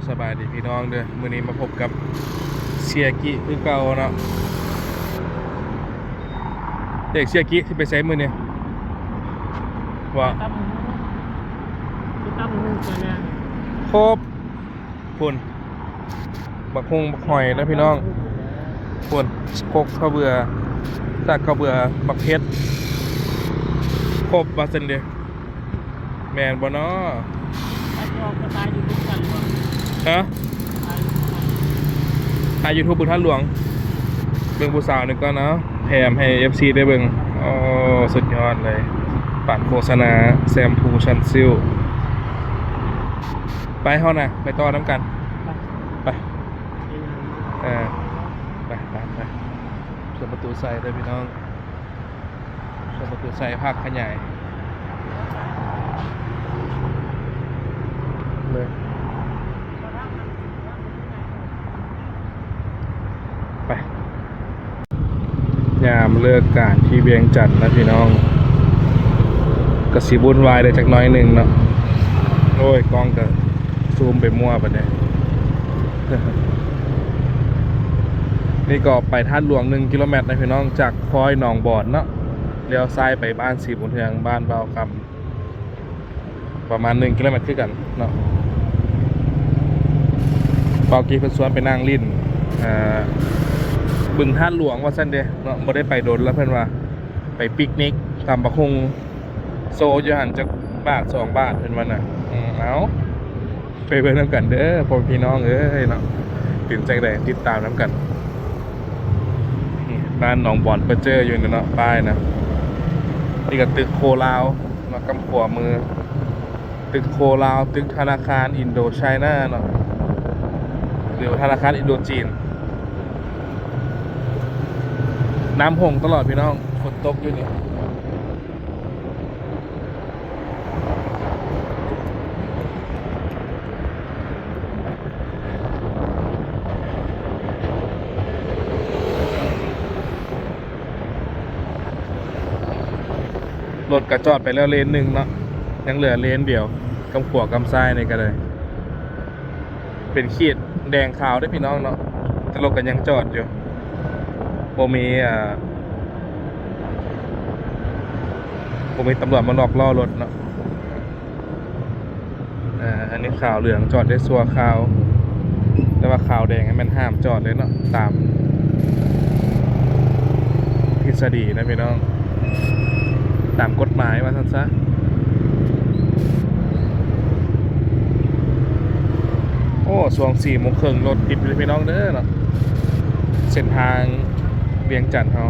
ສະບາຍດີພີ່ນ້ອງເດີ ມື້ນີ້ມາພົບກັບເຊຍກິຄືເກົ່າເນາະ. ເດັກເຊຍກິຊິໄປໃສມື້ນີ້? ວ່າ ຕຳ ຕຳຫຸ່ງ ຕຳຫຸ່ງ ຄົບ ພຸ້ນ ບັກຫຸ່ງບັກຫອຍນະພີ່ນ້ອງ. ພຸ້ນ ຄົກເຂົ້າເບືອ ສາກເຂົ້າເບືອ ບັກເຜັດ ຄົບວ່າຊັ້ນເດ. ແມ່ນບໍ່ນໍ? ຮະ? ຖ່າຍຢູທູບເບິ່ງທາດຫຼວງ ເບິ່ງຜູ້ສາວນີ້ກ່ອນເນາະ ແຖມໃຫ້ເອັຟຊີໄດ້ເບິ່ງ. ໂອ້ ສຸດຍອດເລີຍ ປານໂຄສະນາແຊມພູຊັນຊິວ. ໄປເຮົານະ ໄປຕໍ່ນຳກັນ ໄປ ເອີ ໄປ ໄປ ໄປ. ສວນປະຕູໄຊເດີພີ່ນ້ອງ ສວນປະຕູໄຊ ພາກຂະຫຍາຍເລີຍ ໄປ. ຍາມເລີກການທີ່ວຽງຈັນນະພີ່ນ້ອງ ກະຊິວຸ່ນວາຍໄດ້ຈັກໜ້ອຍໜຶ່ງເນາະ. ໂອ້ຍ ກ້ອງກະຊູມໄປມົ້ວປານໃດ. ນີ້ກໍໄປທາດຫຼວງໜຶ່ງກິໂລແມັດນະພີ່ນ້ອງ ຈາກຄ້ອຍໜອງບອນເນາະ ລ້ຽວຊ້າຍໄປບ້ານສີບຸນເຮືອງ ບ້ານບ່າວຄຳ ປະມານໜຶ່ງກິໂລແມັດຄືກັນເນາະ. ບ່າວກີເພິ່ນຊວນໄປນັ່ງຫຼິ້ນ ເອີ ບຶງທາດຫຼວງວ່າຊັ້ນເດເນາະ ບໍ່ໄດ້ໄປດົນແລ້ວ ເພິ່ນວ່າໄປປິກນິກ ຕຳບັກຫຸ່ງ ໂຊຢູ່ຫັ້ນຈັກບາດສອງບາດເພິ່ນວ່ານະ. ເອົາ ໄປເບິ່ງນຳກັນເດີພໍ່ແມ່ພີ່ນ້ອງເອີຍເນາະ ເປັນຈັ່ງໃດ ຕິດຕາມນຳກັນ. ນີ້ ຮ້ານໜອງບອນປະເຈີຢູ່ນີ້ເນາະ ປ້າຍນະ. ນີ້ກໍຕຶກໂຄລາວເນາະ ກຳຂວາມື ຕຶກໂຄລາວ ຕຶກທະນາຄານອິນໂດໄຊນາເນາະ ຫຼືວ່າທະນາຄານອິນໂດຈີນ. ນ້ຳຫົ່ງຕະຫຼອດພີ່ນ້ອງ ຝົນຕົກຢູ່ນີ້. ລົດກະຈອດໄປແລ້ວເລນໜຶ່ງເນາະ ຍັງເຫຼືອເລນດຽວ ກຳຂວາກຳຊ້າຍນີ້ກະໄດ້. ເປັນຂີດແດງຂາວເດ້ພີ່ນ້ອງເນາະ ແຕ່ລົດກໍຍັງຈອດຢູ່ ບໍ່ມີ ເອີ ບໍ່ມີຕຳຫຼວດມາລັອກລໍ້ລົດເນາະ. ເອີ ອັນນີ້ຂາວເຫຼືອງຈອດໄດ້ຊົ່ວຄາວ ແຕ່ວ່າຂາວແດງນີ້ແມ່ນຫ້າມຈອດເລີຍເນາະ ຕາມທິດສະດີນະພີ່ນ້ອງ. ຕາມກົດໝາຍວ່າຊັ້ນຊະ. ໂອ້ ຊ່ວງສີ່ໂມງເຄິ່ງລົດຕິດຢູ່ເດີພີ່ນ້ອງເດີເນາະ ເສັ້ນທາງວຽງຈັນເຮົາ.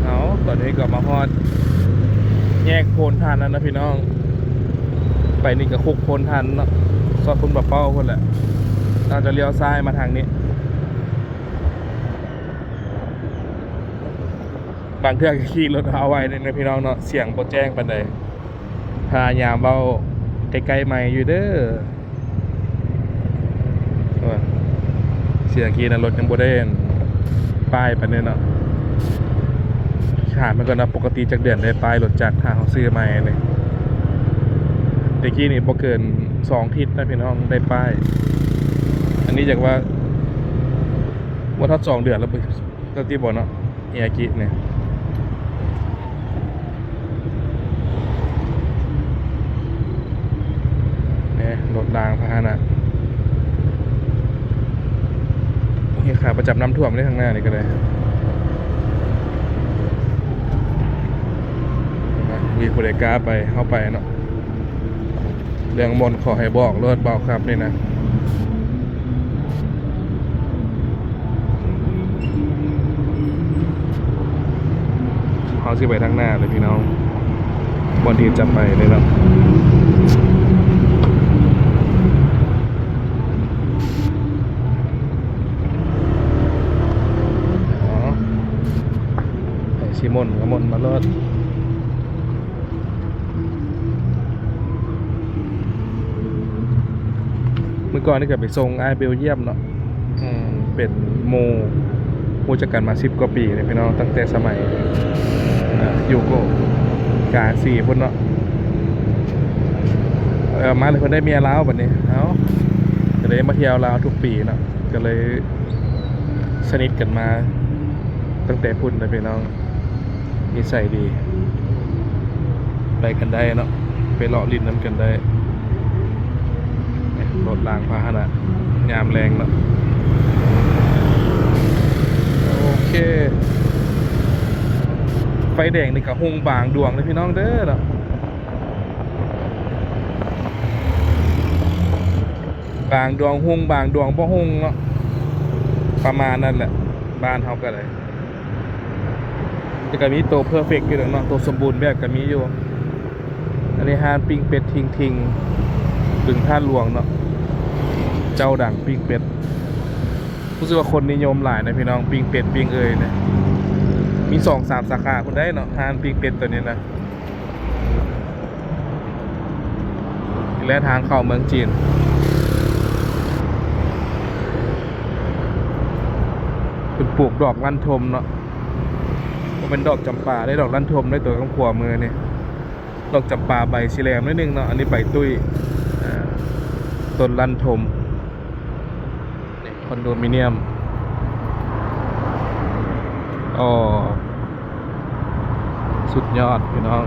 ເອົາ ຕອນນີ້ກໍມາຮອດແຍກໂພນທັນແລ້ວນະພີ່ນ້ອງ. ໄປນີ້ກໍຄຸກໂພນທັນເນາະ ຊອດພຸ້ນບໍ່ເປົ້າພຸ້ນແຫຼະ ໜ້າຈະລ້ຽວຊ້າຍມາທາງນີ້. ບາງເທື່ອກໍຂີ່ລົດເຮົາໄວເດ້ນະພີ່ນ້ອງເນາະ ສຽງບໍ່ແຈ້ງປານໃດ. ພະຍາຍາມເວົ້າໃກ້ໆໄມຢູ່ເດີ. ໂອ້ຍ ສຽງກີ້ນະ ລົດຍັງບໍ່ໄດ້ປ້າຍປານໃດເນາະ. ຖາມເພິ່ນກ່ອນວ່າປົກກະຕິຈັກເດືອນໄດ້ປ້າຍລົດຈັກ ຖ້າເຮົາຊື້ໃໝ່ນີ້. ແຕ່ກີ້ນີ້ບໍ່ເກີນສອງທິດນະພີ່ນ້ອງ ໄດ້ປ້າຍ. ອັນນີ້ຢາກວ່າບໍ່ຮອດສອງເດືອນແລ້ວ ເຈົ້າຕິບໍ່ເນາະ ເອຍາກິນີ້. ນີ້ ລົດລາງພາຫະນະ ເຮັດຂາຍປະຈຳນ້ຳຖ້ວມເດ້ ທາງໜ້ານີ້ກໍໄດ້. ມີຜູ້ໃດກ້າໄປ ເຮົາໄປເນາະ. ເລື່ອງມົນຂໍໃຫ້ບອກໂລດ ບ່າວຄັບນີ້ນະ. ເຮົາຊິໄປທາງໜ້າເລີຍພີ່ນ້ອງ ບ່ອນທີ່ຈະໄປເລີຍເນາະ. ອໍ ໃຜຊິມົນກໍມົນມາໂລດ. ມື້ກ່ອນນີ້ກໍໄປສົ່ງອ້າຍເບວຢ້ຽມເນາະ ອືມ ເປັນໝູ່ ຮູ້ຈັກກັນມາສິບກວ່າປີເດ້ພີ່ນ້ອງ ຕັ້ງແຕ່ສະໄໝ ອາ ຢູ່ໂກກາສີພຸ້ນເນາະ. ເອີ ມາແລ້ວເພິ່ນໄດ້ເມຍລາວບັດນີ້ ເອົ້າ ກໍເລີຍມາທ່ຽວລາວທຸກປີເນາະ ກໍເລີຍສະໜິດກັນມາຕັ້ງແຕ່ພຸ້ນນະພີ່ນ້ອງ. ນິໄສດີ ໄປກັນໄດ້ເນາະ ໄປເລາະຫຼິ້ນນຳກັນໄດ້. ລົດລາງພາຫະນະຍາມແລງເນາະ. ໂອເຄ ໄຟແດງນີ້ກໍຮຸ່ງບາງດວງເດ້ພີ່ນ້ອງເດີເນາະ ບາງດວງຮຸ່ງ ບາງດວງບໍ່ຮຸ່ງເນາະ ປະມານນັ້ນແຫຼະ ບ້ານເຮົາກໍໄດ້. ແຕ່ກໍມີໂຕເພີເຟັກຢູ່ດອກເນາະ ໂຕສົມບູນແບບກໍມີຢູ່. ອັນນີ້ຮ້ານປີ້ງເປັດທິງທິງ ບຶງທາດຫຼວງເນາະ ເຈົ້າດັງປີ້ງເປັດ. ຮູ້ສຶກວ່າຄົນນິຍົມຫຼາຍນະພີ່ນ້ອງ ປີ້ງເປັດປີ້ງເອີຍນະ ມີສອງສາມສາຂາພຸ້ນໄດ໋ເນາະ ຮ້ານປີ້ງເປັດໂຕນີ້ນະ. ແລະ ທາງເຂົ້າເມືອງຈີນ ເພິ່ນປູກດອກລັນທົມເນາະ ບໍ່ແມ່ນດອກຈຳປາເດ້ ດອກລັນທົມເດ້ ໂຕຂ້າງຂວາມືນີ້ ດອກຈຳປາໃບຊິແຫຼມໜ້ອຍໜຶ່ງເນາະ ອັນນີ້ໃບຕຸ້ຍ ອາ ຕົ້ນລັນທົມ. ນີ້ຄອນໂດມິນຽມ ອໍ ສຸດຍອດພີ່ນ້ອງ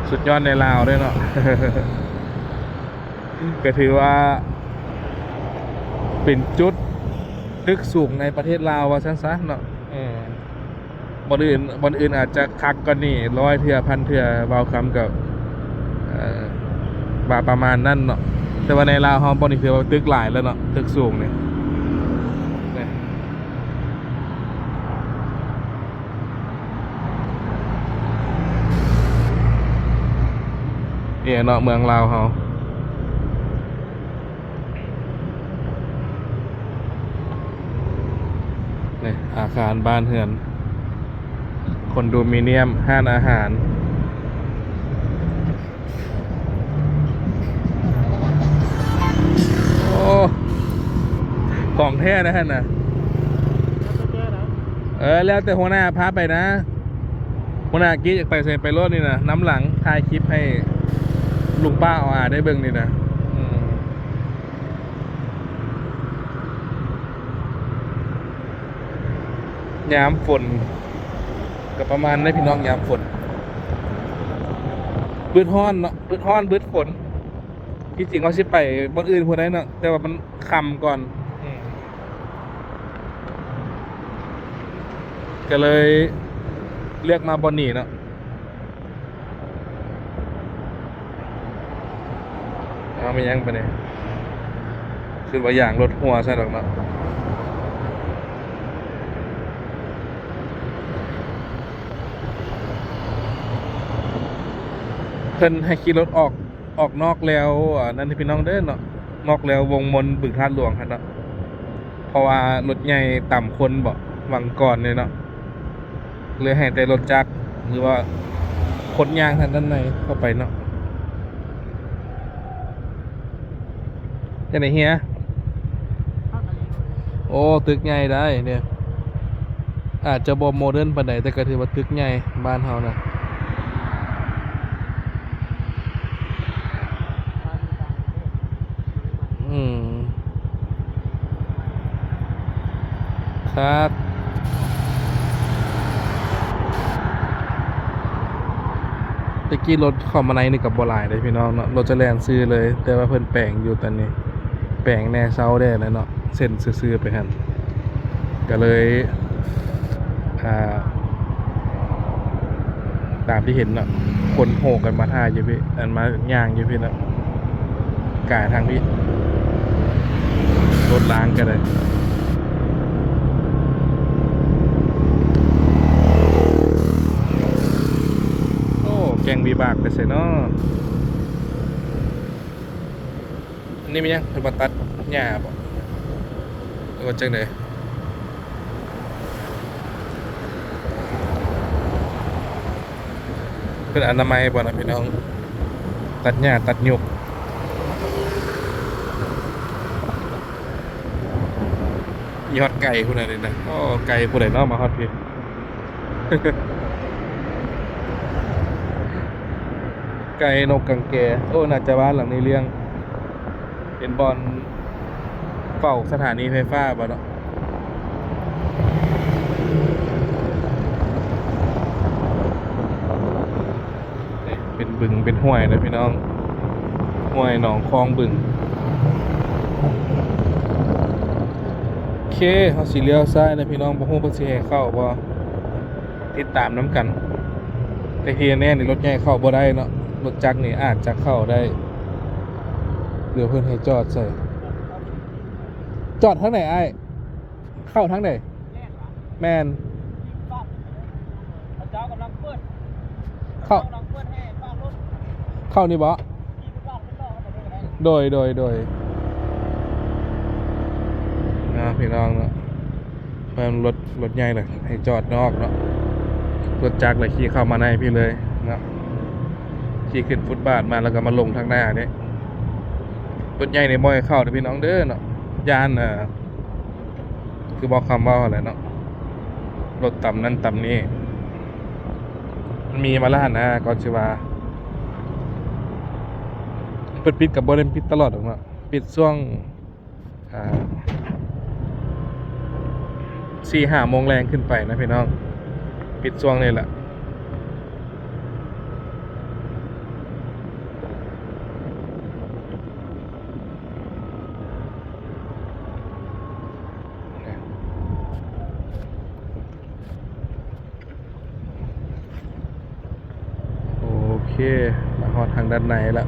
ສຸດຍອດໃນລາວເດ້ເນາະ. ກໍຖືວ່າເປັນຈຸດຕຶກສູງໃນປະເທດລາວວ່າຊັ້ນຊະເນາະ ເອີ. ບ່ອນອື່ນ ບ່ອນອື່ນອາດຈະຄັກກວ່ານີ້ຮ້ອຍເທື່ອ ພັນເທື່ອ ເວົ້າຄຳກໍ ເອີ ວ່າປະມານນັ້ນເນາະ ແຕ່ວ່າໃນລາວເຮົາບ່ອນນີ້ຖືວ່າຕຶກຫຼາຍແລ້ວເນາະ ຕຶກສູງນີ້ ນີ້ເນາະ ເມືອງລາວເຮົາ. ນີ້ອາຄານບ້ານເຮືອນ ຄອນໂດມິນຽມ ຮ້ານອາຫານ ໂອ້ ຂອງແທ້ນະຫັ້ນນະ. ເອີ ແລ້ວແຕ່ຫົວໜ້າພາໄປນະ ຫົວໜ້າກີ້ຢາກໄປໃສໄປໂລດນີ້ນະ ນຳຫຼັງ ຖ່າຍຄລິບໃຫ້ລຸງປ້າອາໄດ້ເບິ່ງນີ້ນະ ອືມ. ຍາມຝົນກໍປະມານນີ້ພີ່ນ້ອງ ຍາມຝົນ ບຶດຮ້ອນເນາະ ບຶດຮ້ອນບຶດຝົນ. ທີ່ຈິງເຮົາຊິໄປບ່ອນອື່ນພຸ້ນໄດ໋ເນາະ ແຕ່ວ່າມັນຄ່ຳກ່ອນ ອືມ ກໍເລີຍເລືອກມາບ່ອນນີ້ເນາະ. ເອົາ ແມ່ນຫຍັງບາດນີ້ ຄິດວ່າຢາງລົດຮົ່ວຊະດອກເນາະ. ເພິ່ນໃຫ້ຂີ່ລົດອອກ ອອກນອກແລວ ອັນນັ້ນເດ້ພີ່ນ້ອງເດີເນາະ ນອກແລວວົງມົນບຶງທາດຫຼວງຫັ້ນເນາະ ເພາະວ່າລົດໃຫຍ່ຕຳຄົນເບາະ ຫວ່າງກ່ອນນີ້ເນາະ ເລີຍໃຫ້ແຕ່ລົດຈັກ ຫຼືວ່າຄົນຍ່າງທາງດ້ານໃນເຂົ້າໄປເນາະ. ຈັ່ງໃດເຮຍ? ໂອ້ ຕຶກໃຫຍ່ໄດ໋ເນຍ ອາດຈະບໍ່ໂມເດີນປານໃດ ແຕ່ກໍຖືວ່າຕຶກໃຫຍ່ບ້ານເຮົານະ. ອືມ ຄັກ. ແຕ່ກີ້ລົດເຂົ້າມາໃນນີ້ກໍບໍ່ຫຼາຍເດ້ພີ່ນ້ອງເນາະ ລົດຈະແລ່ນຊື່ເລີຍ ແຕ່ວ່າເພິ່ນແປງຢູ່ຕອນນີ້ ແປງແດ່ເຊົາແດ່ແຫຼະເນາະ ເສັ້ນຊື່ໆໄປຫັ້ນ ກໍເລີຍ ອ່າ ຕາມທີ່ເຫັນເນາະ ຄົນໂຫກັນມາຖ້າຢູ່ພີ້ ອັນມາຍ່າງຢູ່ພີ້ເນາະ ກາຍທາງພີ້ ລົດລາງກໍໄດ້. ໂອ້ ແກ່ງວິບາກໄປໃສເນາະ? ອັນນີ້ແມ່ນຫຍັງ? ເພິ່ນມາຕັດຫຍ້າບໍ ຫຼືວ່າຈັ່ງໃດ? ເພິ່ນອະນາໄມບໍ່ນະພີ່ນ້ອງ? ຕັດຫຍ້າຕັດຫຍຸກ. ຮອດໄກພຸ້ນນະນີ້ນະ. ໂອ້ ໄກຜູ້ໃດເນາະມາຮອດພີ້. ໄກນົກກັງແກ. ໂອ້ ໜ້າຈະບ້ານຫຼັງນີ້ລ້ຽງ ເປັນບ່ອນເຝົ້າສະຖານີໄຟຟ້າບໍ່ເນາະ. ເປັນບຶງເປັນຫ້ວຍນະພີ່ນ້ອງ, ຫ້ວຍໜອງຄອງບຶງ. ໂອເຄ ເຮົາຊິລ້ຽວຊ້າຍນະພີ່ນ້ອງ, ບໍ່ຮູ້ເພິ່ນຊິໃຫ້ເຂົ້າບໍ່ ຕິດຕາມນຳກັນ. ແຕ່ທີ່ແນ່ໆນີ້ລົດໃຫຍ່ເຂົ້າບໍ່ໄດ້ເນາະ, ລົດຈັກນີ້ອາດຈະເຂົ້າໄດ້. ດຽວເພິ່ນໃຫ້ຈອດໃສ? ຈອດທາງໃດອ້າຍ? ເຂົ້າທາງໃດ? ແມ່ນ ເຂົາເຈົ້າກຳລັງເປີດ ເຂົ້າ ເຂົາກຳລັງເປີດໃຫ້ປາລົດ ເຂົ້ານີ້ບໍ? ຂີ່ລົດເປັນລໍ້ເຂົ້າໄປເລີຍກໍໄດ້. ໂດຍ ໂດຍ ໂດຍ. ອ່າ ພີ່ນ້ອງເນາະ, ເພິ່ນລົດ ລົດໃຫຍ່ລະໃຫ້ຈອດນອກເນາະ, ລົດຈັກລະຂີ່ເຂົ້າມາໃນພີ້ເລີຍເນາະ, ຂີ່ຂຶ້ນຟຸດບາດມາແລ້ວກໍມາລົງທາງໜ້າເດ້. ລົດໃຫຍ່ນີ້ບໍ່ໃຫ້ເຂົ້າເດີ້ພີ່ນ້ອງເດີ້ເນາະ, ຢ້ານ ເອີ ຄືບໍ່ຄຳເວົ້າຫັ້ນແຫຼະເນາະ, ລົດຕຳນັ້ນຕຳນີ້ ມັນມີມາແລ້ວຫັ້ນນະ. ກ່ອນຊິວ່າ ເພິ່ນປິດກໍບໍ່ໄດ້ປິດຕະຫຼອດດອກເນາະ, ປິດຊ່ວງ ອ່າ ສີ່ຫ້າໂມງແລງຂຶ້ນໄປນະພີ່ນ້ອງ, ປິດຊ່ວງນີ້ແຫຼະ. ໂອເຄ ມາຮອດທາງດ້ານໃນລະ,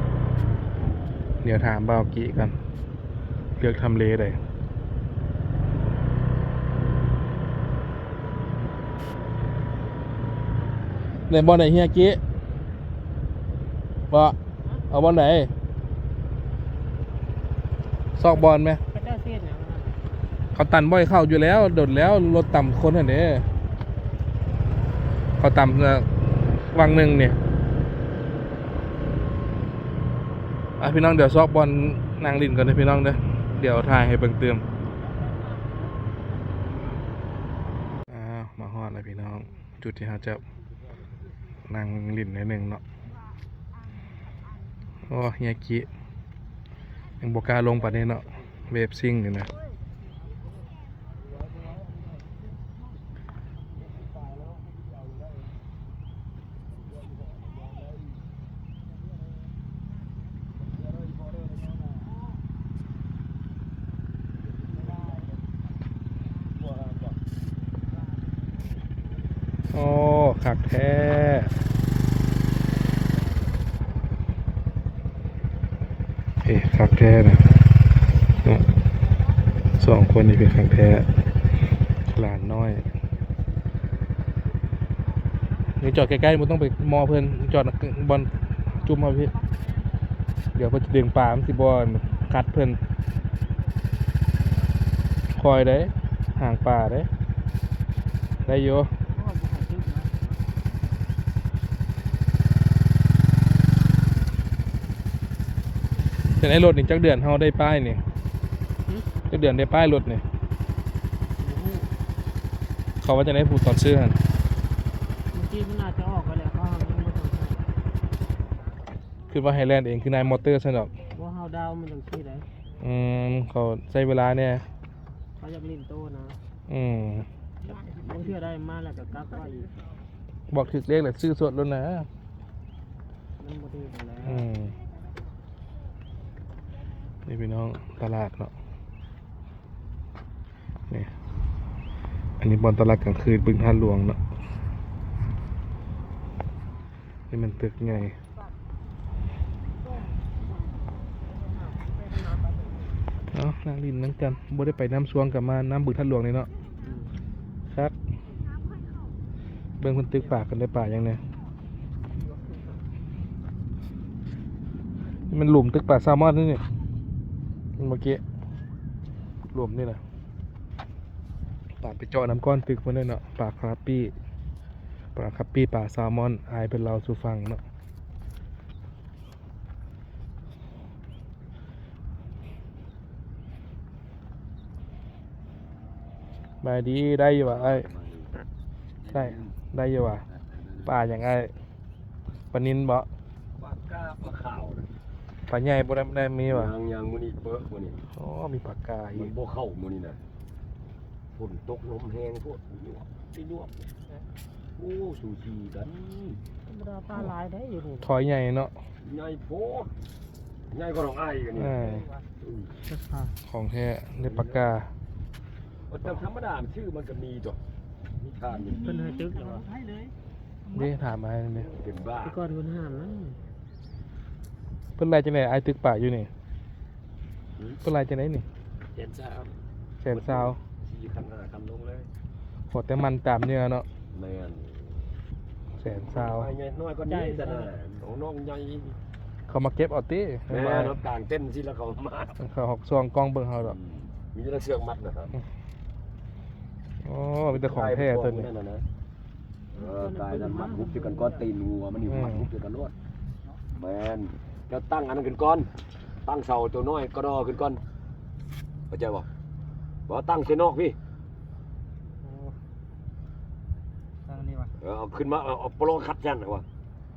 ດຽວຖາມບ່າວກີ້ກ່ອນ ເລືອກທຳເລໃດ. ໄດ້ບ່ອນໃດເຮຍກີ້? ບໍ່ ເອົາບ່ອນໃດ? ຊອກບ່ອນແມະ. ເຂົາເຈົ້າຊິເຮັດຫຍັງ? ເຂົາຕັນບໍ່ໃຫ້ເຂົ້າຢູ່ແລ້ວ ດົນແລ້ວ, ລົດຕຳຄົນຫັ້ນເດ້. ເຂົາຕຳ ເອີ ວັງໜຶ່ງນີ້. ອ່ະ ພີ່ນ້ອງ, ດຽວຊອກບ່ອນນັ່ງຫຼິ້ນກ່ອນເດີພີ່ນ້ອງເດີ, ດຽວຖ່າຍໃຫ້ເບິ່ງຕື່ມ. ອ້າວ ມາຮອດແລ້ວພີ່ນ້ອງ, ຈຸດທີ່ເຮົາຈະນັ່ງຫຼິ້ນໜ້ອຍໜຶ່ງເນາະ. ໂອ້ ເຮຍກີ້ ຍັງບໍ່ກ້າລົງປານນີ້ເນາະ, ເວບຊິງນີ້ນະ. ໂອ້ ຄັກແທ້ ເອີ ຄັກແທ້ນະ ເນາະ ສອງຄົນນີ້ເປັນຄັກແທ້ ຫຼານນ້ອຍ. ນີ້ຈອດໃກ້ໆ ບໍ່ຕ້ອງໄປມໍ່ເພິ່ນ, ຈອດບ່ອນຈຸ່ມເຮົາພີ້. ດຽວເພິ່ນຈະດຶງປາ ມັນຊິບໍ່ຂັດເພິ່ນ. ຄ່ອຍເດ້ ຫາງປາເດ້ ໄດ້ຢູ່. ຈັ່ງໃດ ລົດນີ້ຈັກເດືອນເຮົາໄດ້ປ້າຍນີ້? ຫຶ? ຈັກເດືອນໄດ້ປ້າຍລົດນີ້? ບໍ່ຮູ້. ເຂົາວ່າຈັ່ງໃດ ຜູ້ຕອນຊື້ຫັ້ນ? ບາງທີມັນອາດຈະອອກໄປແລ້ວ ເພາະເຮົາຍັງບໍ່ທັນໃຊ້. ຄິດວ່າໃຫ້ແລ່ນເອງຄືນາຍມໍເຕີຊັ້ນດອກ. ບໍ່ ເຮົາດາວມັນຈັ່ງຊີ້ໄດ໋. ອືມ ເຂົາໃຊ້ເວລາແດ່. ເຂົາຢາກຫຼິ້ນໂຕນະ. ອືມ ບາງເທື່ອໄດ້ມາແລ້ວກໍກັກໄວ້ອີກ. ບອກຖືກເລກແລ້ວຊື້ສົດໂລດນະ. ມັນບໍ່ຖືກຫັ້ນແຫຼະ. ອືມ ນີ້ພີ່ນ້ອງ ຕະຫຼາດເນາະ. ນີ້ ອັນນີ້ບ່ອນຕະຫຼາດກາງຄືນບຶງທາດຫຼວງເນາະ. ນີ້ແມ່ນຕຶກໃຫຍ່. ເອົາ ນັ່ງຫຼິ້ນນຳກັນ. ບໍ່ໄດ້ໄປນ້ຳຊວງ ກັບມານ້ຳບຶງທາດຫຼວງນີ້ເນາະ. ອືມ ຄັກ. ເບິ່ງເພິ່ນຕຶກປາກັນ ໄດ້ປາຫຍັງແດ່. ນີ້ມັນຫຼຸມຕຶກປາແຊລມອນນີ້ ເມື່ອກີ້ ຫຼຸມນີ້ນະ. ປາໄປເຈາະນຳກ້ອນຕຶກພຸ້ນເດ້ເນາະ. ປາຄຣາປີ້ ປາຄຣາປີ້ ປາແຊລມອນ ອ້າຍເພິ່ນເລົ່າສູ່ຟັງເນາະ. ນີ້ ສະບາຍດີ ໄດ້ຢູ່ຫວາອ້າຍ? ໄດ້ ໄດ້ຢູ່ຫວາ? ປາຫຍັງອ້າຍ? ປານິນບໍ? ປາກາ ປາຂາວນະ. ປາໃຫຍ່ບໍ່ໄດ້ ໄດ້ມີຫວາ? ຍັງ ຍັງ ມື້ນີ້ເປິດມື້ນີ້. ອໍ ມີປາກາອີກ. ມັນບໍ່ເຂົ້າມື້ນີ້ນະ. ຝົນຕົກລົມແຮງໂພດ ຍວບ ຍວບ. ໂອ້ ສູສີກັນ. ທຳມະດາປາຫຼາຍໄດ໋ຢູ່ນີ້. ຖອຍໃຫຍ່ເນາະ. ໃຫຍ່ໂພດ. ໃຫຍ່ກວ່ານ້ອງອ້າຍອີກອັນນີ້. ເອີ ຂອງແທ້ ໃນປາກາ. ແຕ່ທຳມະດາຊື່ມັນກໍມີຕົວະ ມີທານຢູ່. ເພິ່ນໃຫ້ຕຶກແລ້ວຫວາ? ເດ້ ຖາມອ້າຍເດ້. ເປັນບ້າ. ແຕ່ກ່ອນເພິ່ນຫ້າມນະ. ເພິ່ນໄລ່ຈັ່ງໃດອ້າຍ? ຕຶກປາຢູ່ນີ້ ເພິ່ນໄລ່ຈັ່ງໃດນີ້? ແສນຊາວ. ແສນຊາວ. ສີ່ພັນຫ້າພັນລົງເລີຍ. ໂຫ ແຕ່ມັນຕາມເນື້ອເນາະ. ແມ່ນ. ແສນຊາວ. ນ້ອຍກວ່ານີ້ຊັ້ນນະ ຂອງນ້ອງໃຫຍ່. ເຂົາມາເກັບເອົາຕິ? ແມ່ນ. ເຮົາກາງເຕັນຊີ້ແລ້ວເຂົາມາ ເຂົາຮອກຊ່ອງກ້ອງເບິ່ງເຮົາດອກ. ອືມ ມີແຕ່ເຊືອກມັດນະ. ໂອ້ ມີແຕ່ຂອງແທ້ຕົວນີ້. ເອີ ກາຍນັ້ນມັດຮຸບໃສ່ກັນກ່ອນ ຕີນຫົວມັນນີ້ ອືມ ມັດຮຸບໃສ່ກັນໂລດ. ແມ່ນ. ເຈົ້າຕັ້ງອັນນັ້ນຂຶ້ນກ່ອນ ຕັ້ງເສົາຕົວນ້ອຍກໍດໍຂຶ້ນກ່ອນ ເຂົ້າໃຈບໍ່? ບໍ່ ຕັ້ງໃສ່ນອກພີ້. ໂອ້ ຕັ້ງອັນນີ້ຫວາ? ເອີ ເອົາຂຶ້ນມາ ເອົາ ເອົາປະລອງຂັດຊັ້ນຫວາ?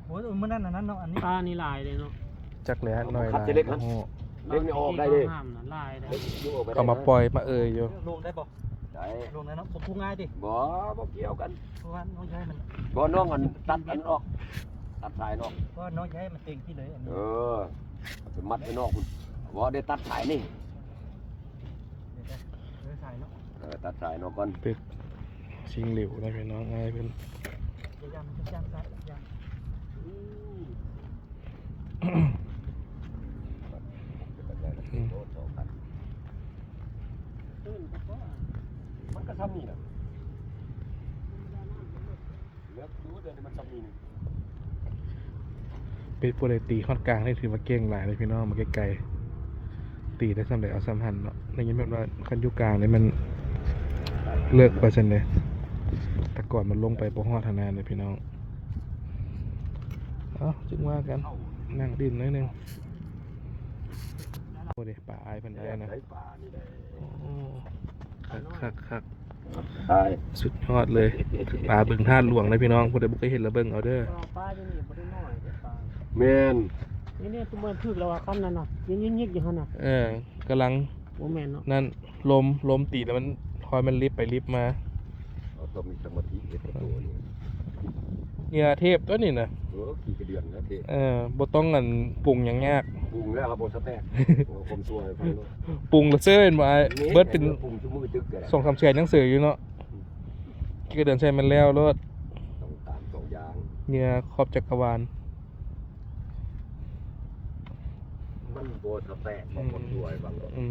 ໂອ້ຍ ມື້ນັ້ນອັນນັ້ນເນາະ ອັນນີ້ ປານີ້ຫຼາຍເດ້ເນາະ. ຈັກແຫຼະ ເອົາ ໜ້ອຍ ຂັດໃສ່ເຫຼັກຫັ້ນ. ເຫຼັກນີ້ອອກໄດ້ເດ້. ເຫຼັກນີ້ອອກໄປໄດ້ນະ. ເຂົາມາປ່ອຍມາເອີຍຢູ່. ລົງໄດ້ບໍ່? ໄດ້. ລົງໄດ້ເນາະ. ບໍ່ ບໍ່ງ່າຍຕິ? ບໍ່ ບໍ່ກ່ຽວກັນ. ເພາະວ່ານ້ອງຢາກໃຫ້ມັນ ບໍ່ ນ້ອງອັນຕັດອັນອອກ ຕັດສາຍນອກ. ເພາະວ່ານ້ອງຢາກໃຫ້ມັນເຕັງທີ່ເລີຍອັນນີ້. ເອີ ໄປມັດໄປນອກພຸ້ນ. ບໍ່ ໄດ້ຕັດສາຍນີ້. ເອີ ສາຍເນາະ. ເອີ ຕັດສາຍນອກກ່ອນ. ເປັດຊິງຫຼິວນະພີ່ນ້ອງເອີຍ ເພິ່ນ. ຢ່າຢ້ານ ຢ່າຢ້ານສາຍ ຢ່າຢ້ານ. ອືມ ມັນກໍຊ່ຳນີ້ນະ. ເລືອກດູ ດຽວນີ້ມັນຊ່ຳນີ້ໜຶ່ງ. ເປັດຜູ້ໃດຕີຮອດກາງນີ້ຖືວ່າເກັ່ງຫຼາຍເດ້ພີ່ນ້ອງ. ມາໃກ້ໆ ຕີໄດ້ຊ່ຳໃດເອົາຊ່ຳຫັ້ນເນາະ. ໄດ້ຍິນເພິ່ນວ່າຄັນຢູ່ກາງນີ້ມັນເລິກວ່າຊັ້ນເດ້. ແຕ່ກ່ອນມັນລົງໄປບໍ່ຮອດຫັ້ນນະເດ້ພີ່ນ້ອງ. ເອົ້າ ຈຶ່ງວ່າກັນ ນັ່ງດິ້ນໜ້ອຍໜຶ່ງ. ໂອ້ເດ້ ປາອ້າຍເພິ່ນໄດ້ນະ. ໂອ້ ຄັກໆ ສຸດຍອດເລີຍ. ປາບຶງທາດຫຼວງເດ້ພີ່ນ້ອງ. ຜູ້ໃດບໍ່ເຄີຍເຫັນລະເບິ່ງເອົາເດີ. ປາຢູ່ນີ້ບໍ່ໄດ້ນ້ອຍເດ້ປາ. ແມ່ນ. ນີ້ໆ ຄືເໝືອນຖືກແລ້ວວ່າຄັນນັ້ນນະ ຍິກໆຢູ່ຫັ້ນນະ. ເອີ ກຳລັງ ບໍ່ແມ່ນເນາະ ນັ້ນ ລົມ ລົມຕີແລ້ວມັນ ຄອຍມັນລິບໄປລິບມາ. ເຮົາຕ້ອງມີສະມາທິເຮັດໂຕນີ້. ເຫຍື່ອເທບຕົວນີ້ນະ. ເອີ ຂີ້ກະເດືອນນະເທບ. ເອີ ບໍ່ຕ້ອງອັນ ປຸງຫຍັງຍາກ. ປຸງແລ້ວເຮົາບໍ່ສະແຕກ. ເອົາຄວາມຊົ່ວໃຫ້ຟັງໂລດ. ປຸງລະເຊີຍແມ່ນບໍ່ອ້າຍ? ເບິດເປັນ ປຸງຊຸມື້ຕຶກກໍໄດ້ ສອງສາມແສນຍັງເສີຢູ່ເນາະ. ອືມ ຂີ້ກະເດືອນໃສ່ມັນແລ້ວໂລດ. ຕ້ອງຕາມສອງຢ່າງ. ເຫຍື່ອຂອບຈັກກະວານ. ມັນບໍ່ສະແຕກ ອືມ ບໍ່ຄົນລວຍບາງຄົນ. ອືມ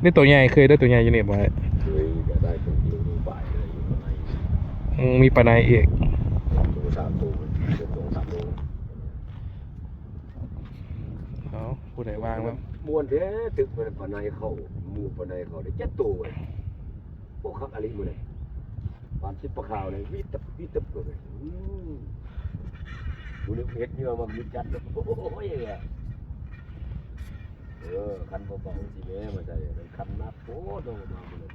ນີ້ໂຕໃຫຍ່ ເຄີຍໄດ້ໂຕໃຫຍ່ຢູ່ນີ້ບໍ່ອ້າຍ? ເຄີຍກໍໄດ້ຕົວດຽວ ມີປາໃນ ມີປາໃນອີກ. ໂຕສາມໂຕ ສອງສາມໂຕ. ເອົ້າ ຜູ້ໃດວ່າງແລ້ວ ມ່ວນແທ້. ຕຶກມັນປາໃນເຂົ້າ ໝູ່ປາໃນເຂົ້າໄດ້ເຈັດໂຕເວີຍ. ໂອ້ ຄັກອີ່ຫຼີມື້ນີ້. ປານຊິບປາຂາວເລີຍ ວິດຕັບວິດຕັບເລີຍ. ອືມ ມື້ນີ້ເຮັດເຫຍື່ອມາວິດຈັດ. ໂອ້ຍ ເອີ ຄັນເບົາໆ ຊິແມ່ມາໃສ່ ຄັນໜັກໂພດເນາະ. ມາມື້ນີ້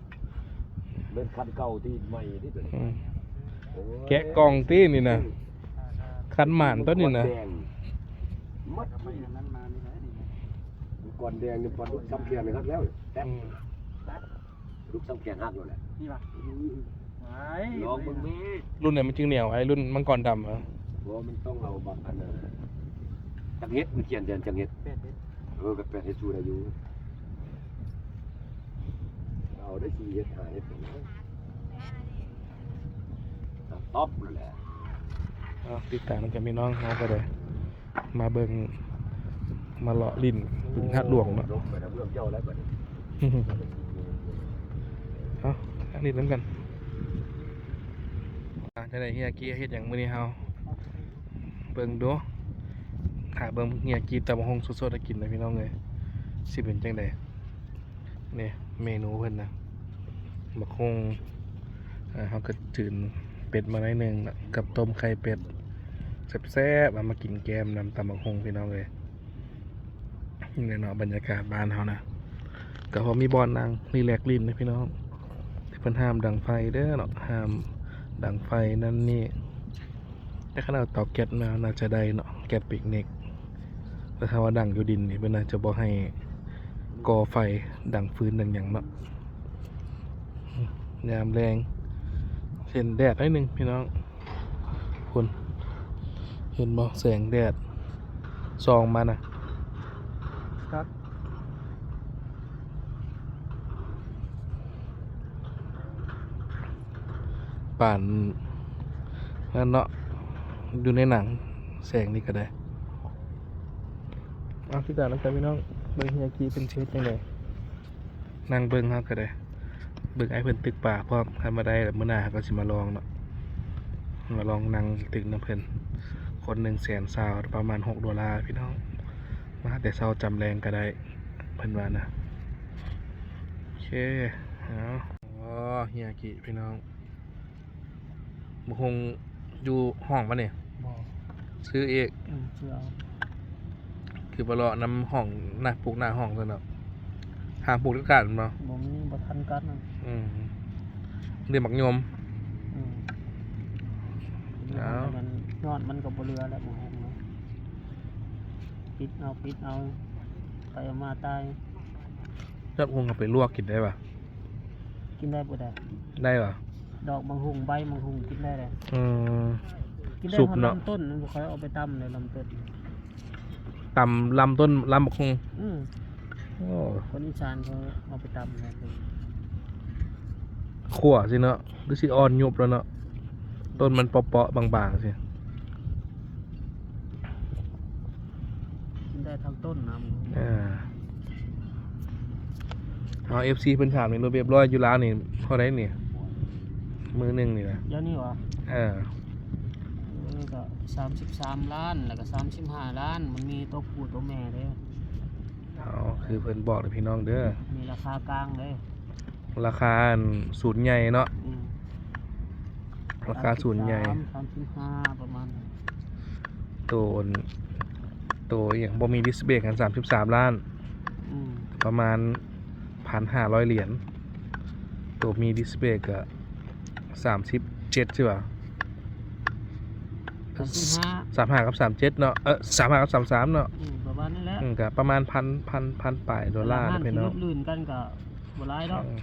ແມ່ນຄັນເກົ່າຕິ ໃໝ່ຕິຕົວນີ້. ອືມ ໂອ້ຍ ແກະກ່ອງຕິນີ້ນະ. ອືມ ຄັນໝານຕົວນີ້ນະ. ມັດ ມັງກອນແດງນີ້ ປາດຸກຊ່ຳແຂນນີ້ຮັກແລ້ວ. ແຕ່ ອືມ ປາດຸກຊ່ຳແຂນຫັກໂລດແຫຼະ. ນີ້ຫວາ? ອືມ ຫຼອງເບິ່ງແມ້. ລຸ້ນໃດມັນຈຶ່ງໜຽວ ໄອ້ລຸ້ນມັງກອນດຳ? ເອີ ບໍ່ ມັນຕ້ອງເອົາບັກອັນນັ້ນ ຈັກເຮັດ ມັນຂຽນແທນຈັກເຮັດ. ແປດເຮັດ. ເອີ ກໍແປດເຮັດສູ້ໄດ້ຢູ່. ເອົາໄດ້ສີ່ເຮັດ ຫ້າເຮັດ ຕອບນັ້ນແຫຼະ. ເອົາ ຕິດຕາມນຳກັນພີ່ນ້ອງ. ເຮົາກໍໄດ້ມາເບິ່ງ ມາເລາະຫຼິ້ນບຶງທາດຫຼວງເນາະ. ລົງໄປນຳເບື້ອງເຈົ້າແລ້ວບັດນີ້. ເອົາ ທາງນີ້ນຳກັນ. ອ່າ ຈັ່ງໃດເຮຍກີເຮັດຫຍັງມື້ນີ້ເຮົາ? ເບິ່ງດູ ຖ້າເບິ່ງເຮຍກີຕຳບັກຫຸ່ງສົດໆໃຫ້ກິນນະພີ່ນ້ອງເອີຍ ຊິເປັນຈັ່ງໃດ. ນີ້ເມນູເພິ່ນນະ ບັກຫຸ່ງ. ເຮົາກໍຈືນເປັດມາໜ້ອຍໜຶ່ງ ກັບຕົ້ມໄຂ່ເປັດແຊບໆ. ເອົາມາກິນແກ້ມນຳຕຳບັກຫຸ່ງພີ່ນ້ອງເອີຍ. ນີ້ແຫຼະເນາະ ບັນຍາກາດບ້ານເຮົານະ ກໍພໍມີບ່ອນນັ່ງຣີແລັກຫຼິ້ນເດ້ພີ່ນ້ອງ. ເພິ່ນຫ້າມດັງໄຟເດີເນາະ ຫ້າມດັງໄຟນັ້ນນີ້ ແຕ່ຄັນເອົາເຕົາແກັສມາໜ້າຈະໄດ້ເນາະ ແກັສປິກນິກ. ແຕ່ຖ້າວ່າດັງຢູ່ດິນນີ້ ເພິ່ນອາດຈະບໍ່ໃຫ້ກໍ່ໄຟ ດັງຟືນດັງຫຍັງເນາະ. ຍາມແລງ ເຫັນແດດໜ້ອຍໜຶ່ງພີ່ນ້ອງ ພຸ້ນ ເຫັນບໍ່ ແສງແດດສ່ອງມານະ ຄັກ. ປານນັ້ນເນາະ ຢູ່ໃນໜັງ ແສງນີ້ກໍໄດ້. ເອົາ ຕິດຕາມນຳກັນພີ່ນ້ອງ ເບິ່ງເຮືອກີເພິ່ນຊິເຮັດຈັ່ງໃດ. ນັ່ງເບິ່ງເຮົາກໍໄດ້ ເບິ່ງອ້າຍເພິ່ນຕຶກປາພ້ອມ. ຄັນວ່າໄດ້ລະ ມື້ໜ້າເຮົາກໍຊິມາລອງເນາະ ມາລອງນັ່ງຕຶກນຳເພິ່ນ. ຄົນໜຶ່ງແສນຊາວ ປະມານຫົກໂດລາພີ່ນ້ອງ. ມາແຕ່ເຊົ້າຈຳແລງກໍໄດ້ ເພິ່ນວ່ານະ. ໂອເຄ ເອົາ ອໍ ເຮືອກີພີ່ນ້ອງ. ບັກຫຸ່ງຢູ່ຫ້ອງປະນີ້? ບໍ່ ຊື້ອີກ. ອືມ ຊື້ເອົາ. ຄືໄປເລາະນຳຫ້ອງ ນາປູກໜ້າຫ້ອງຊັ້ນເນາະ. ຫາປູກຈັດການບໍ່? ບໍ່ມີ ບໍ່ທັນກັນ. ອືມ ເລື່ອງໝາກຍົມ. ອືມ ເອົາ ມັນຍອດມັນກໍບໍ່ເຫຼືອແລ້ວ ບັກຫຸ່ງເນາະ. ປິດເອົາ ປິດເອົາ ໄປເອົາມາຕາຍ. ຍອດຫຸ່ງເອົາໄປລວກກິນໄດ້ປະ? ກິນໄດ້ບໍ່ໄດ້? ໄດ້ຫວາ? ດອກບັກຫຸ່ງ ໃບບັກຫຸ່ງກິນໄດ້ເດ້. ອືມ ກິນໄດ້ ສຸບເນາະ ຮອດລຳຕົ້ນ. ມັນບໍ່ຄ່ອຍເອົາໄປຕຳເດ້ ລຳຕົ້ນ. ຕຳລຳຕົ້ນ ລຳບັກຫຸ່ງ. ອືມ ໂອ້ ຄົນອີສານເຂົາເອົາໄປຕຳນະ. ຂົ້ວຊິເນາະ ຫຼືຊິອ່ອນຍຸບແລ້ວເນາະ. ຕົ້ນມັນເປາະໆ ບາງໆ ຊິ. ກິນໄດ້ທັງຕົ້ນນຳ. ເອີ ເອົາ ເອັຟຊີ ເພິ່ນຖາມນີ້ ລົດວຽບຮ້ອຍຢູ່ລາວນີ້ເທົ່າໃດນີ້? ມື້ໜຶ່ງນີ້ນະ ດຽວນີ້ຫວາ? ເອີ ເອີ ກໍສາມສິບສາມລ້ານ ແລ້ວກໍສາມສິບຫ້າລ້ານ. ມັນມີຕົວຜູ້ຕົວແມ່ເດ້. ເອົາ ຄືເພິ່ນບອກເດີພີ່ນ້ອງເດີ ມີລາຄາກາງເດ້. ລາຄາອັນສູນໃຫຍ່ເນາະ. ອືມ ລາຄາສູນໃຫຍ່ ສາມສິບສາມ ສາມສິບຫ້າ ປະມານ. ໂຕ ໂຕອີ່ຫຍັງ ບໍ່ມີດິສເບຣກຫັ້ນ ສາມສິບສາມລ້ານ. ອືມ ປະມານພັນຫ້າຮ້ອຍຫຼຽນ. ໂຕມີດິສເບຣກກະສາມສິບເຈັດ ຊິວ່າ ສາມສິບຫ້າ ສາມສິບຫ້າກັບສາມສິບເຈັດເນາະ. ເອີ ສາມສິບຫ້າກັບສາມສິບສາມເນາະ. ອືມ ປະມານນັ້ນແຫຼະ. ອືມ ກະປະມານພັນ ພັນ ພັນປາຍໂດລາເນາະພີ່ນ້ອງ. ລຸດລື່ນກັນກໍບໍ່ຫຼາຍດອກ. ເອີ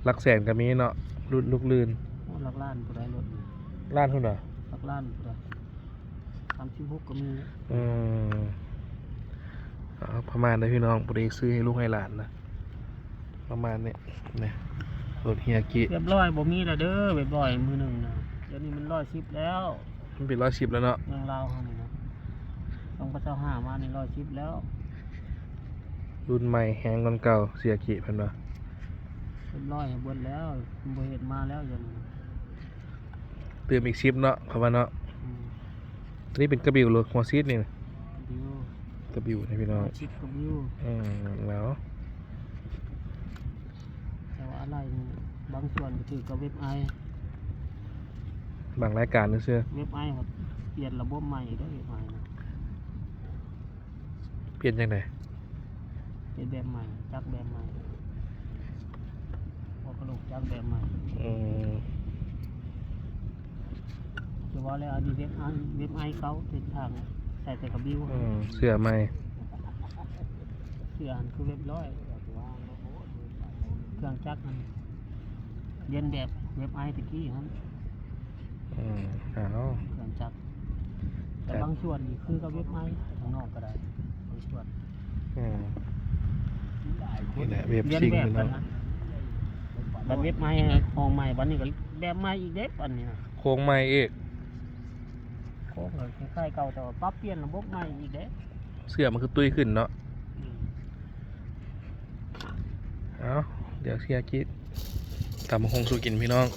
ຫຼັກແສນກໍມີເນາະ ລຸດ ລຸດລື່ນ. ໂອ້ ຫຼັກລ້ານພຸ້ນໃດ໋ ລຸດນີ້. ລ້ານພຸ້ນຫວາ? ຫຼັກລ້ານພຸ້ນໃດ໋. ສາມສິບຫົກກໍມີ. ອືມ ເອົາ ປະມານນີ້ພີ່ນ້ອງ ບໍ່ໄດ້ຊື້ໃຫ້ລູກໃຫ້ຫຼານນະ. ປະມານນີ້ນະ ລົດເຮືອກີ ວຽບຮ້ອຍບໍ່ມີແລ້ວເດີ. ວຽບຮ້ອຍມື້ໜຶ່ງນະ ດຽວນີ້ມັນຮ້ອຍສິບແລ້ວ. ມັນເປັນຮ້ອຍສິບແລ້ວເນາະ ເມືອງລາວເຮົານີ້ນະ. ສອງພັນຊາວຫ້າມານີ້ຮ້ອຍສິບແລ້ວ. ລຸ້ນໃໝ່ແຮງກວ່າເກົ່າ ເສຍກີເພິ່ນວ່າ. ວຽບຮ້ອຍໃຫ້ເບິດແລ້ວ ບໍ່ເຮັດມາແລ້ວດຽວນີ້. ຕື່ມອີກສິບເນາະ ເຂົາວ່າເນາະ. ອືມ ຕົວນີ້ເປັນກະບິວ ຫຼື ຫົວຊີດນີ້ນະ? ກະບິວ ກະບິວນະພີ່ນ້ອງ ຫົວຊີດກະບິວ. ອືມ ແລ້ວ ແຕ່ວ່າອາໄຫຼ່ນີ້ບາງສ່ວນກໍຖືກກັບເວັບໄອ ບາງລາຍການຊື່ໆ. ເວັບໄອ ເພິ່ນປ່ຽນລະບົບໃໝ່ເດ້ ເວັບໄອນະ. ປ່ຽນຈັ່ງໃດ? ເຮັດແບບໃໝ່ ຈັກແບບໃໝ່ ຫົວກະໂຫຼກຈັກແບບໃໝ່. ອືມ ຄືວ່າແລ້ວ ອັນນີ້ເວັບໄອ ເວັບໄອເກົ່າ ເສັ້ນທາງໃສ່ແຕ່ກະບິວ. ອືມ ເສື້ອໃໝ່ ເສື້ອຫັ້ນຄືເວັບຮ້ອຍ ເຄື່ອງຈັກຫັ້ນລຽນແບບເວັບໄອແຕ່ກີ້ຫັ້ນ. ອືມ ເອົາ ເຄື່ອງຈັກ ແຕ່ບາງສ່ວນນີ້ຄືກັບເວັບໄອ ທາງນອກກໍໄດ້ ບາງສ່ວນ. ອືມ ນີ້ແຫຼະເວັບຊິງເນາະ. ບັດເວັບໃໝ່ ຫ້ອງໃໝ່ ບັດນີ້ກໍແບບໃໝ່ອີກເດ້ ອັນນີ້ນະ ໂຄງໃໝ່ອີກ. ໂຄງກໍຄ້າຍໆເກົ່າ ແຕ່ວ່າປັບປ່ຽນລະບົບໃໝ່ອີກເດ້. ເສື້ອມັນຄືຕຸ້ຍຂຶ້ນເນາະ. ອືມ ເອົາ ດຽວເສຍກີດຕຳບັກຫຸ່ງສູ່ກິນພີ່ນ້ອງ.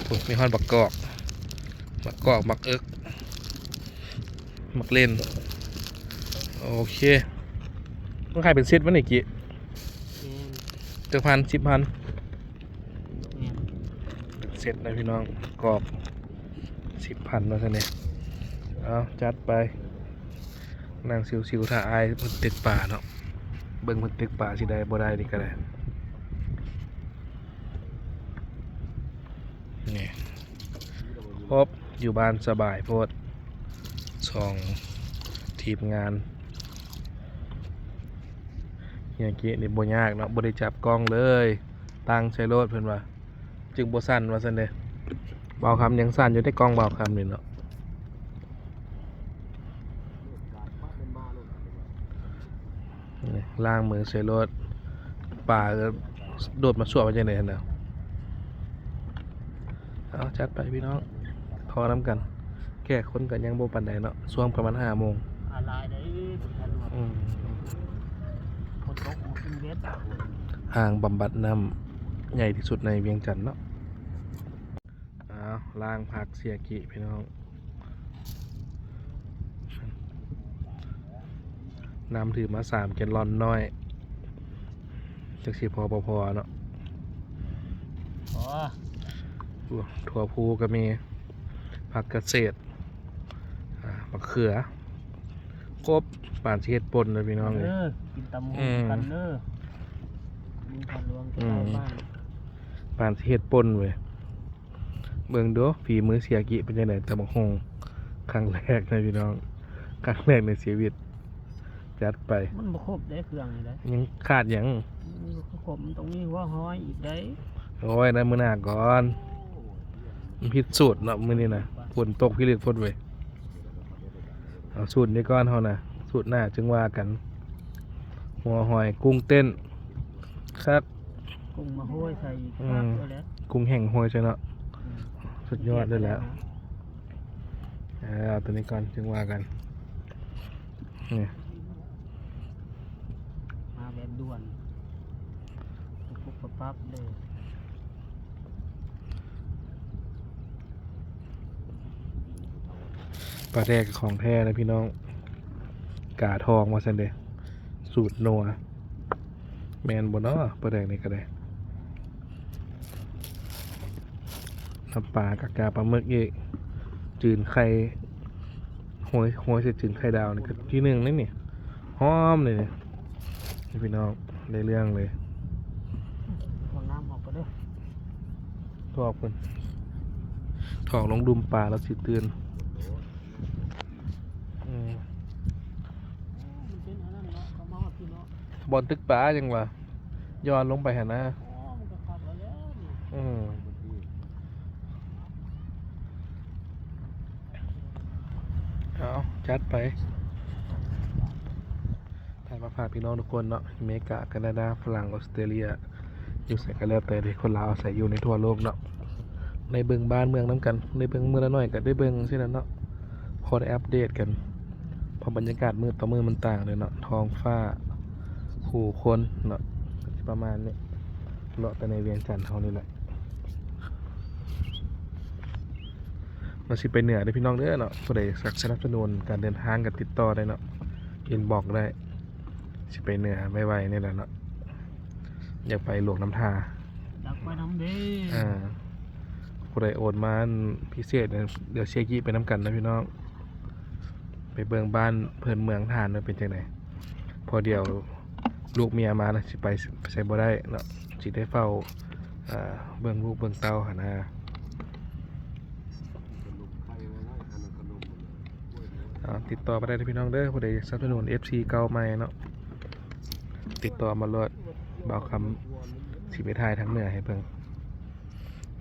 ໂອ້ ມີຮອດບັກກອກ ບັກກອກ ບັກເອິກ ບັກເລັ່ນ. ໂອເຄ ມັນຂາຍເປັນເຊັດວະນີ້ກີ້? ແມ່ນ ຈັກພັນ? ສິບພັນ. ແມ່ນ ເຊັດນະພີ່ນ້ອງ ກອກ ສິບພັນວ່າຊັ້ນເດ. ເອົາ ຈັດໄປ ນັ່ງຊິວໆ ຖ້າອ້າຍເພິ່ນຕຶກປາເນາະ. ເບິ່ງເພິ່ນຕຶກປາຊິໄດ້ບໍ່ໄດ້ນີ້ກໍໄດ້. ຄົບ ຢູ່ບ້ານສະບາຍໂພດ ສອງທີມງານ. ເຮຍເກະນີ້ບໍ່ຍາກເນາະ ບໍ່ໄດ້ຈັບກ້ອງເລີຍ ຕັ້ງໃສ່ໂລດເພິ່ນວ່າ ຈຶ່ງບໍ່ສັ່ນວ່າຊັ້ນເດ້. ບ່າວຄຳຍັງສັ່ນຢູ່ເດ້ ກ້ອງບ່າວຄຳນີ້ເນາະ. ນີ້ ລ້າງມືໃສ່ໂລດ ປາກໍໂດດມາຊວກໄວ້ຈັ່ງໃດຫັ້ນນະ. ເອົາ ຈັດໄປພີ່ນ້ອງ ເທາະນຳກັນ. ແຂກຄົນກໍຍັງບໍ່ປານໃດເນາະ ຊ່ວງປະມານຫ້າໂມງ. ອາ ຫຼາຍເດ້ ອືມ ຝົນຕົກ ມາກິນເບັດ. ອ່າງບຳບັດນ້ຳໃຫຍ່ທີ່ສຸດໃນວຽງຈັນເນາະ. ອ້າວ ລ້າງຜັກເຊຍກິພີ່ນ້ອງ ນ້ຳຖືມາສາມແກນລອນນ້ອຍ ຈັກຊິພໍບໍ່ພໍເນາະ. ໂອ້ ຖົ່ວພູກໍມີ ຜັກກະເສດ ອ່າ ບັກເຂືອ ຄົບ ປານຊິເຮັດປົ່ນເດີພີ່ນ້ອງເອີຍ. ກິນຕຳບັກຫຸ່ງກັນເດີ ອືມ ມີພັນຫຼວງ ອືມ ປານຊິເຮັດປົ່ນເວີຍ. ເບິ່ງດູ ຝີມືເຊຍກິເປັນຈັ່ງໃດ ຕຳບັກຫຸ່ງ ຄັ້ງແລກນະພີ່ນ້ອງ ຄັ້ງແລກໃນຊີວິດ. ຈັດໄປ. ມັນບໍ່ຄົບເດ້ເຄື່ອງນີ້ເດ້ ຍັງຂາດຫຍັງ? ມັນບໍ່ຄົບ ມັນຕ້ອງມີຫົວຫອຍອີກເດ້. ໂອ້ຍ ນັ້ນມື້ໜ້າກ່ອນ ມັນຜິດສູດເນາະມື້ນີ້ນະ ຝົນຕົກພິລຶກໂພດເວີຍ. ເອົາສູດນີ້ກ່ອນເຮົານະ ສູດໜ້າຈຶ່ງວ່າກັນ. ຫົວຫອຍ ກຸ້ງເຕັ້ນ ຄັກ ກຸ້ງມາໂຮຍໃສ່ອີກ ອືມ ຄັກເລີຍແຫຼະ ກຸ້ງແຫ້ງໂຮຍໃສ່ເນາະ. ອືມ ສຸດຍອດເລີຍແຫຼະ. ເອີ ເອົາຕົວນີ້ກ່ອນຈຶ່ງວ່າກັນ. ນີ້ ມາແບບດ່ວນ ປຸບປັບປັບເລີຍ. ປາແດກຂອງແທ້ນະພີ່ນ້ອງ ກາທອງວ່າຊັ້ນເດ້ ສູດນົວ. ແມ່ນບໍ່ເນາະ ປາແດກນີ້ກໍໄດ້. ນ້ຳປາກະກາປາໝຶກອີກ ຈືນໄຂ່ ໂຮຍ ໂຮຍໃສ່ຈືນໄຂ່ດາວນີ້ກໍທີໜຶ່ງເດ້ນີ້ ຫອມເດ້ນີ້. ນີ້ພີ່ນ້ອງ ໄດ້ເລື່ອງເລີຍ. ເອົານ້ຳອອກກ່ອນເດີ ຖອກເພິ່ນ ຖອກລົງດຸ່ມປາແລ້ວຊິຕື່ນ. ອືມ ມັນເປັນອັນນັ້ນເນາະ ເຂົາມາຮອດພີ້ເນາະ ບ່ອນຕຶກປາຫຍັງຫວາ ຍ້ອນລົງໄປຫັ້ນນະ. ອໍ ມັນກໍຄັກແລ້ວແຫຼະນີ້. ອືມ ເອົາ ຈັດໄປ. ຖ່າຍມາຝາກພີ່ນ້ອງທຸກຄົນເນາະ ອາເມລິກາ ການາດາ ຝຣັ່ງ ອອສເຕຣເລຍ ຢູ່ໃສກໍແລ້ວແຕ່ທີ່ຄົນລາວອາໄສຢູ່ໃນທົ່ວໂລກເນາະ ໄດ້ເບິ່ງບ້ານເມືອງນຳກັນ ໄດ້ເບິ່ງມື້ລະໜ້ອຍກໍໄດ້ເບິ່ງຊີ້ນະເນາະ ພໍໄດ້ອັບເດດກັນ ເພາະບັນຍາກາດມື້ຕໍ່ມື້ມັນຕ່າງເດ້ເນາະ ທ້ອງຟ້າ ຜູ້ຄົນເນາະ ກໍຊິປະມານນີ້ ເລາະໄປໃນວຽງຈັນເຮົານີ້ແຫຼະ. ວ່າຊິໄປເໜືອເດີພີ່ນ້ອງເດີເນາະ ຜູ້ໃດຢາກສະໜັບສະໜູນການເດີນທາງກໍຕິດຕໍ່ໄດ້ເນາະ ອິນບັອກໄດ້ ຊິໄປເໜືອໄວໆນີ້ແຫຼະເນາະ ຢາກໄປຫຼວງນ້ຳທາ ຢາກໄປນຳເດ້. ອ່າ ຜູ້ໃດໂອນມາພິເສດ ດຽວເຊຍກິໄປນຳກັນນະພີ່ນ້ອງ ໄປເບິ່ງບ້ານເພິ່ນເມືອງທ່ານວ່າເປັນຈັ່ງໃດ ເພາະດຽວລູກເມຍມານະ ຊິໄປ ໄປໃສບໍ່ໄດ້ເນາະ ຊິໄດ້ເຝົ້າ ອ່າ ເບິ່ງລູກເບິ່ງເຕົ້າຫັ້ນນະ. ເອົາ ຕິດຕໍ່ມາໄດ້ເດີພີ່ນ້ອງເດີ ຜູ້ໃດຢາກສະໜັບສະໜູນເອັຟຊີເກົ່າໃໝ່ເນາະ ຕິດຕໍ່ມາໂລດ ບ່າວຄຳຊິໄປຖ່າຍທາງເໜືອໃຫ້ເບິ່ງ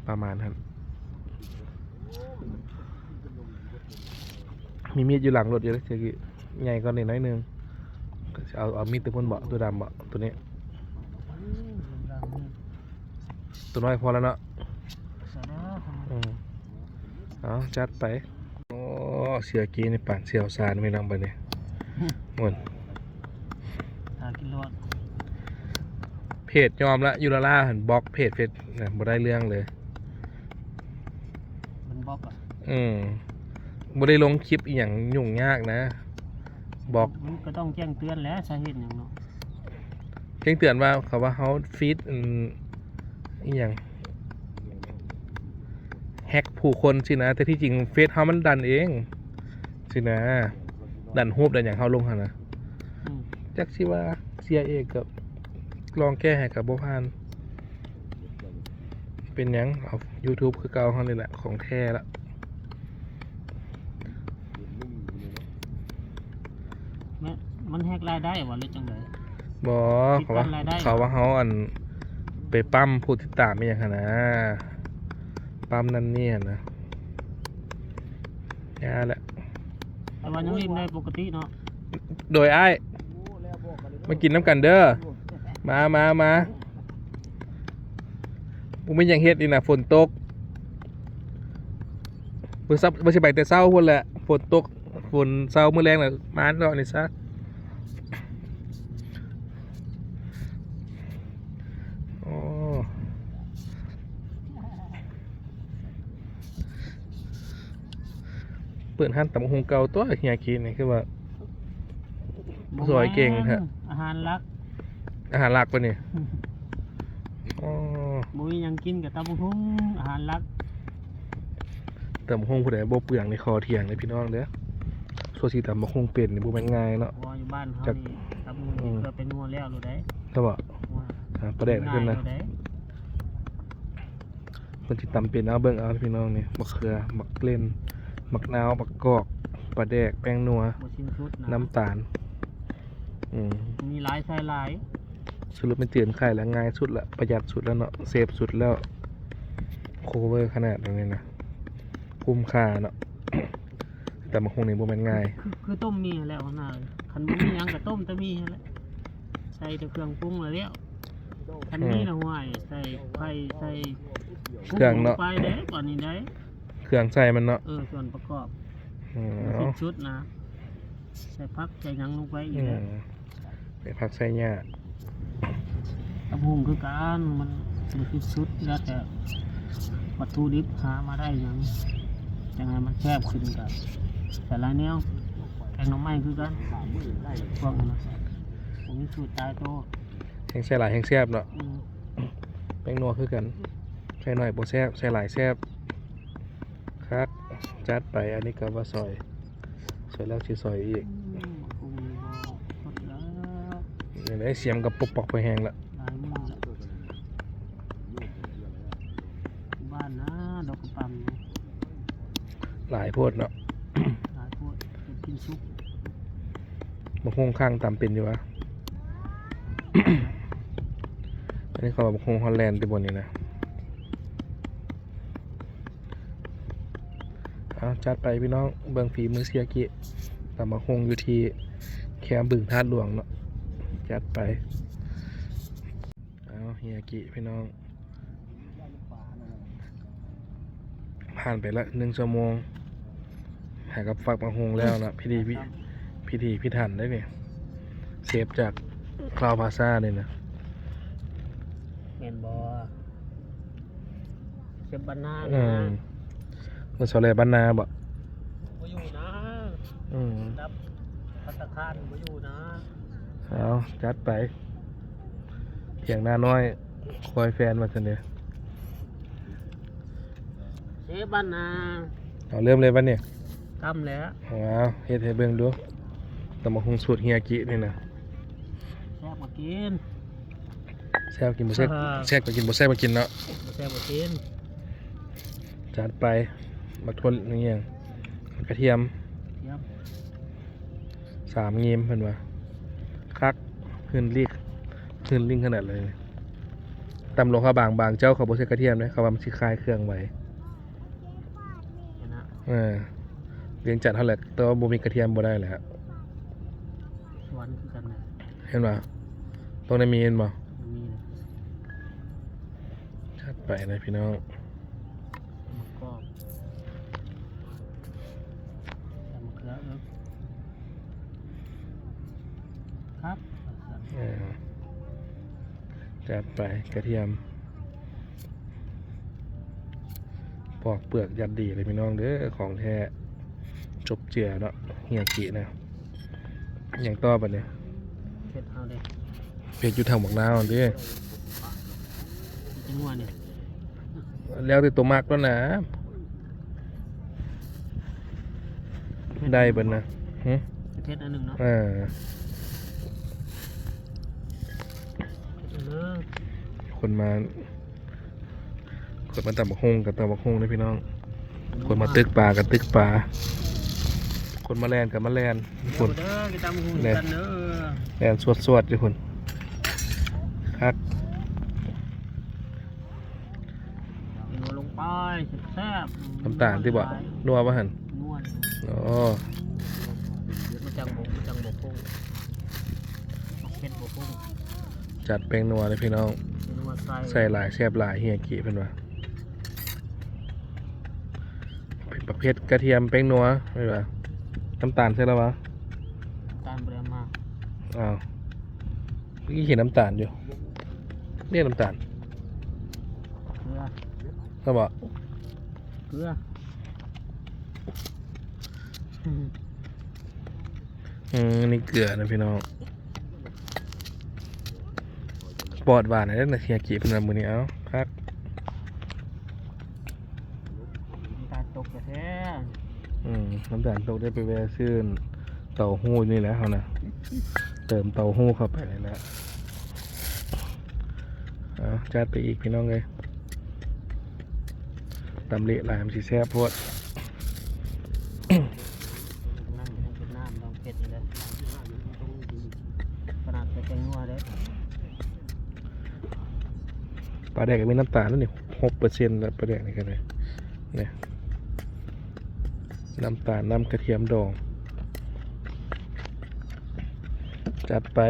ປະມານຫັ້ນ. ມີມີດຢູ່ຫຼັງລົດຢູ່ເດ້ ໃຫຍ່ກວ່ານີ້ໜ້ອຍໜຶ່ງ ເອົາ ເອົາມີດຕົວພຸ້ນເບາະ ຕົວດຳເບາະ ຕົວນີ້ ຕົວນ້ອຍພໍແລ້ວເນາະ. ອືມ ເອົາ ຈັດໄປ. ໂອ້ ເຊຍກີນີ້ປານຊ່ຽວຊານພີ່ນ້ອງບັດນີ້ ໂອ້ຍ ຫາກິນລອດ ເພຈຍອມລະ ຢູ່ລາລາຫັ້ນບລັອກເພຈເຟສ ບໍ່ໄດ້ເລື່ອງເລີຍ ມັນບລັອກອະ. ອືມ ບໍ່ໄດ້ລົງຄລິບອີ່ຫຍັງຫຍຸ້ງຍາກນະ ບລັອກ ມັນກໍຕ້ອງແຈ້ງເຕືອນແຫຼະ ສາເຫດຫຍັງເນາະ ແຈ້ງເຕືອນວ່າ ເຂົາວ່າເຮົາຟີດ ອັນ ອີ່ຫຍັງ ແຮັກຜູ້ຄົນຊີ້ນະ ແຕ່ທີ່ຈິງເຟສເຮົາມັນດັນເອງຊີ້ນະ ດັນຮູບດັນຫຍັງເຮົາລົງຫັ້ນນະ. ອືມ ຈັກຊິວ່າເຊຍເອກກໍລອງແກ້ໃຫ້ກໍບໍ່ຜ່ານ ເປັນຫຍັງ ເອົາຢູທູບຄືເກົ່າເຮົານີ້ແຫຼະ ຂອງແທ້ລະ. ມັນແຮກລາຍໄດ້ບໍ່ ຫຼືຈັ່ງໃດ? ບໍ່ ເຂົາວ່າ ເຂົາວ່າເຮົາອັນ ໄປປ້ຳຜູ້ຕິດຕາມອີ່ຫຍັງຫັ້ນນະ ປ້ຳນັ້ນນີ້ຫັ້ນນະ ຢ່າແຫຼະ ແຕ່ວ່າຍັງຫຼິ້ນໄດ້ປົກກະຕິເນາະ. ໂດຍອ້າຍ ມາກິນນຳກັນເດີ ມາ ມາ ມາ. ບໍ່ມີຫຍັງເຮັດນີ້ນະ ຝົນຕົກ ມື້ເຊົ້າ ວ່າຊິໄປແຕ່ເຊົ້າພຸ້ນແຫຼະ ຝົນຕົກ ຝົນເຊົາ ມື້ແລງລະມາເລາະນີ້ຊະ. ໂອ້ ເປີດຮ້ານຕຳບັກຫຸ່ງເກົ່າຕົວະ ເຮຍກີ້ນີ້ ຄືວ່າ ບໍ່ ສວຍເກັ່ງແທ້ ແມ່ນ ອາຫານຫຼັກ ອາຫານຫຼັກປະນີ້? ອໍ ບໍ່ມີຫຍັງກິນກໍຕຳບັກຫຸ່ງ ອາຫານຫຼັກ. ຕຳບັກຫຸ່ງຜູ້ໃດບໍ່ເປືອງນີ້ ຂໍຖຽງເດີພີ່ນ້ອງເດີ ສ່ວນຊິຕຳບັກຫຸ່ງເປັນນີ້ບໍ່ແມ່ນງ່າຍເນາະ. ບໍ່ ຢູ່ບ້ານເຮົານີ້ ຕຳບັກຫຸ່ງ ອືມ ເກືອເປັນງົວແລ້ວໂລດເດ້ ແມ່ນບໍ່? ອ່າ ປາແດກຂຶ້ນນະ ເພິ່ນຊິຕຳເປັນ ເອົາເບິ່ງເອົາພີ່ນ້ອງນີ້ ບັກເຂືອ ບັກເລັ່ນ ບັກນາວ ບັກກອກ ປາແດກ ແປ້ງນົວ ບໍ່ສິ້ນສຸດນະ ນ້ຳຕານ ອືມ ມີຫຼາຍໃສ່ຫຼາຍ. ສະຫຼຸບແມ່ນເຕີມໄຂ່ແລ້ວ ງ່າຍສຸດລະ ປະຢັດສຸດແລ້ວເນາະ ເຊບສຸດແລ້ວ ໂຄເວີຂະໜາດນີ້ນະ ຄຸ້ມຄ່າເນາະ. ຕຳບັກຫຸ່ງນີ້ບໍ່ແມ່ນງ່າຍ ຄື ຄືຕົ້ມໝີ່ຫັ້ນແຫຼະ ຫົວໜ້າ ຄັນບໍ່ມີຫຍັງກໍຕົ້ມແຕ່ໝີ່ຫັ້ນແຫຼະ ໃສ່ແຕ່ເຄື່ອງປຸງແລ້ວ ຄັນມີນະ ອືມ ຫ້ວຍ ໃສ່ໄຂ່ ໃສ່ເຄື່ອງເນາະ ໄປເດ້ ບາດນີ້ເດ້ ເຄື່ອງໃສ່ມັນເນາະ ເອີ ສ່ວນປະກອບ ອືມ ທີ່ສຸດນະ ໃສ່ຜັກໃສ່ຫຍັງລົງໄປອີກ ອືມ ແລ້ວ ໃສ່ຜັກໃສ່ຫຍ້າ ຕຳບັກຫຸ່ງຄືກັນ ມັນບໍ່ທີ່ສຸດ ແລ້ວແຕ່ວັດຖຸດິບຫາມາໄດ້ຫຍັງ ຈັ່ງໃຫ້ມັນແຊບຂຶ້ນ ກໍໃສ່ຫຼາຍແນວ ແກງໜໍ່ໄມ້ຄືກັນ ພວກນັ້ນນະ ບໍ່ມີສູດຕາຍໂຕ ແຮງໃສ່ຫຼາຍແຮງແຊບເນາະ ອືມ ແປ້ງນົວຄືກັນ ໃສ່ໜ້ອຍບໍ່ແຊບ ໃສ່ຫຼາຍແຊບ. ຄັກ ຈັດໄປ ອັນນີ້ກໍວ່າຊອຍ ຊອຍແລ້ວຊິຊອຍອີກ ອືມ ບັກຫຸ່ງນີ້ບໍ່ສົດແລ້ວ ນີ້ໄດ້ສຽມກັບປົກປອກພໍແຮງລະ ຫຼາຍມື້ລະ ບ້ານນາ ດອກກະປຳ ຫຼາຍໂພດເນາະ ຫຼາຍໂພດ ເຮັດກິນສຸກ ບັກຫຸ່ງຄັງຕຳເປັນຢູ່ຫວາ? ອັນນີ້ເຂົາວ່າບັກຫຸ່ງຮອລແລນຕິ ບ່ອນນີ້ນະ. ເອົາ ຈັດໄປພີ່ນ້ອງ ເບິ່ງຝີມືເຊຍກິ ຕຳບັກຫຸ່ງຢູ່ທີ່ແຄມບຶງທາດຫຼວງເນາະ ຈັດໄປ. ເອົາ ເຮຍກິພີ່ນ້ອງ ຜ່ານໄປລະໜຶ່ງຊົ່ວໂມງ ຫາກັບຝັກບັກຫຸ່ງແລ້ວເນາະ ພິຖີພິ ພິຖີພິຖັນເດ້ນີ້ ເຊຟຈາກຄລາວພາຊານີ້ນະ ແມ່ນບໍ່? ເຊຟບ້ານນາ ອືມ ນະ ເພິ່ນຊອແລບ້ານນາບໍ່? ບໍ່ຢູ່ນະ ອືມ ດັບພັດຕາຄານບໍ່ຢູ່ນະ. ເອົາ ຈັດໄປ ຖຽງນານ້ອຍ ຄອຍແຟນວ່າຊັ້ນເດ. ເຊຟບ້ານນາ ເອົາ ເລີ່ມເລີຍບັດນີ້ ກຳແລ້ວ ເອົາ ເຮັດໃຫ້ເບິ່ງດູ ຕຳບັກຫຸ່ງສູດເຮຍກິນີ້ນະ ແຊບກໍກິນ ແຊບກິນ ບໍ່ແຊບ ເອີ ແຊບກໍກິນ ບໍ່ແຊບກໍກິນເນາະ ບໍ່ແຊບກໍກິນ. ຈັດໄປ ບັກຖົ່ນອີ່ຫຍັງ ກະທຽມ ກະທຽມ ສາມງຽມເພິ່ນວ່າ ຄັກ ຫື່ນລິກ ຫື່ນລິງຂະໜາດເລີຍ. ຕຳຫຼວງພະບາງ ບາງເຈົ້າເຂົາບໍ່ໃສ່ກະທຽມເດ້ ເຂົາວ່າມັນຊິຄາຍເຄື່ອງໄວ ເຫັນນະ ເອີ ວຽງຈັນເຮົາແຫຼະ ແຕ່ວ່າບໍ່ມີກະທຽມບໍ່ໄດ້ແຫຼະ ສວນຄືກັນນະ ເຫັນບໍ່? ຕ້ອງໄດ້ມີແມ່ນບໍ່? ມີນະ ຈັດໄປນະພີ່ນ້ອງ ໝາກກອກ ໃສ່ໝາກເຂືອເອີ ຄັກ ເອີ ຈັດໄປ ກະທຽມ ປອກເປືອກຢ່າງດີເລີຍພີ່ນ້ອງເດີ ຂອງແທ້ ຈົບເຈືອເນາະ ເຮຍກິນະ. ຫຍັງຕໍ່ບັດນີ້? ເຜັດເອົາເດ້ ເຜັດຢູ່ຖັງໝາກນາວເດ້ ເຜັດຈັກໜ່ວຍນີ້? ແລ້ວແຕ່ຕົວມັກແລ້ວນະ ເຜັດ ໄດ້ເບິດນະ ຫຶ ເຜັດອັນໜຶ່ງເນາະ ເອີ ເຜັດອັນໜຶ່ງ ຄົນມາ ຄົນມາຕຳບັກຫຸ່ງກໍຕຳບັກຫຸ່ງເດ້ພີ່ນ້ອງ ຄົນມາຕຶກປາກໍຕຶກປາ ຄົນມາແລ່ນກໍມາແລ່ນພຸ້ນ ເດີ ກິນຕຳບັກຫຸ່ງ ແລ່ນ ກັນເດີ ແລ່ນສວດໆຢູ່ພຸ້ນ ຄັກ ນົວລົງໄປ ແຊບໆ ນ້ຳຕານຕິບໍ່? ນົວບໍ່ຫັ້ນ? ນົວ ໂອ້ ມັນຈັ່ງບໍ່ ມັນຈັ່ງບໍ່ຄົງ ມັກເຜັດບໍ່ຄົງ ຈັດແປ້ງນົວເດີພີ່ນ້ອງ ແປ້ງນົວໃສ່ ໃສ່ຫຼາຍແຊບຫຼາຍ ເຮຍກີເພິ່ນວ່າ. ບັກເຜັດ ກະທຽມ ແປ້ງນົວ ແມ່ນບໍ່? ນ້ຳຕານໃສ່ແລ້ວຫວາ? ນ້ຳຕານບໍ່ໄດ້ເອົາມາ. ອ້າວ ເມື່ອກີ້ເຫັນນ້ຳຕານຢູ່. ນີ້ນ້ຳຕານ ເກືອ ແມ່ນບໍ່? ເກືອ ອືມ ນີ້ເກືອນະພີ່ນ້ອງ. ປອດຫວານແທ້ນະ ເຮຍກີເພິ່ນວ່າມື້ນີ້ ເອົ້າ ຄັກ ນ້ຳຕານຕົກແທ້. ອືມ ນ້ຳຕານຕົກ ໄດ້ໄປແວ່ຊື້ເຕົ້າຫູ້ນີ້ແຫຼະເຮົານະ ເຕີມເຕົ້າຫູ້ເຂົ້າໄປນີ້ແຫຼະ. ເອົາ ຈັດໄປອີກພີ່ນ້ອງເອີຍ ຕຳເລະຫຼາຍມັນຊິແຊບໂພດ. ເຮັດນີ້ເດີ ຂະໜາດໃສ່ແປ້ງນົວເດີ. ປາແດກກໍມີນ້ຳຕານແລ້ວນີ້ ຫົກເປີເຊັນແລ້ວ ປາແດກນີ້ກໍໄດ້ ນີ້ ນ້ຳຕານນຳກະທຽມດອງ ຈັດໄປ.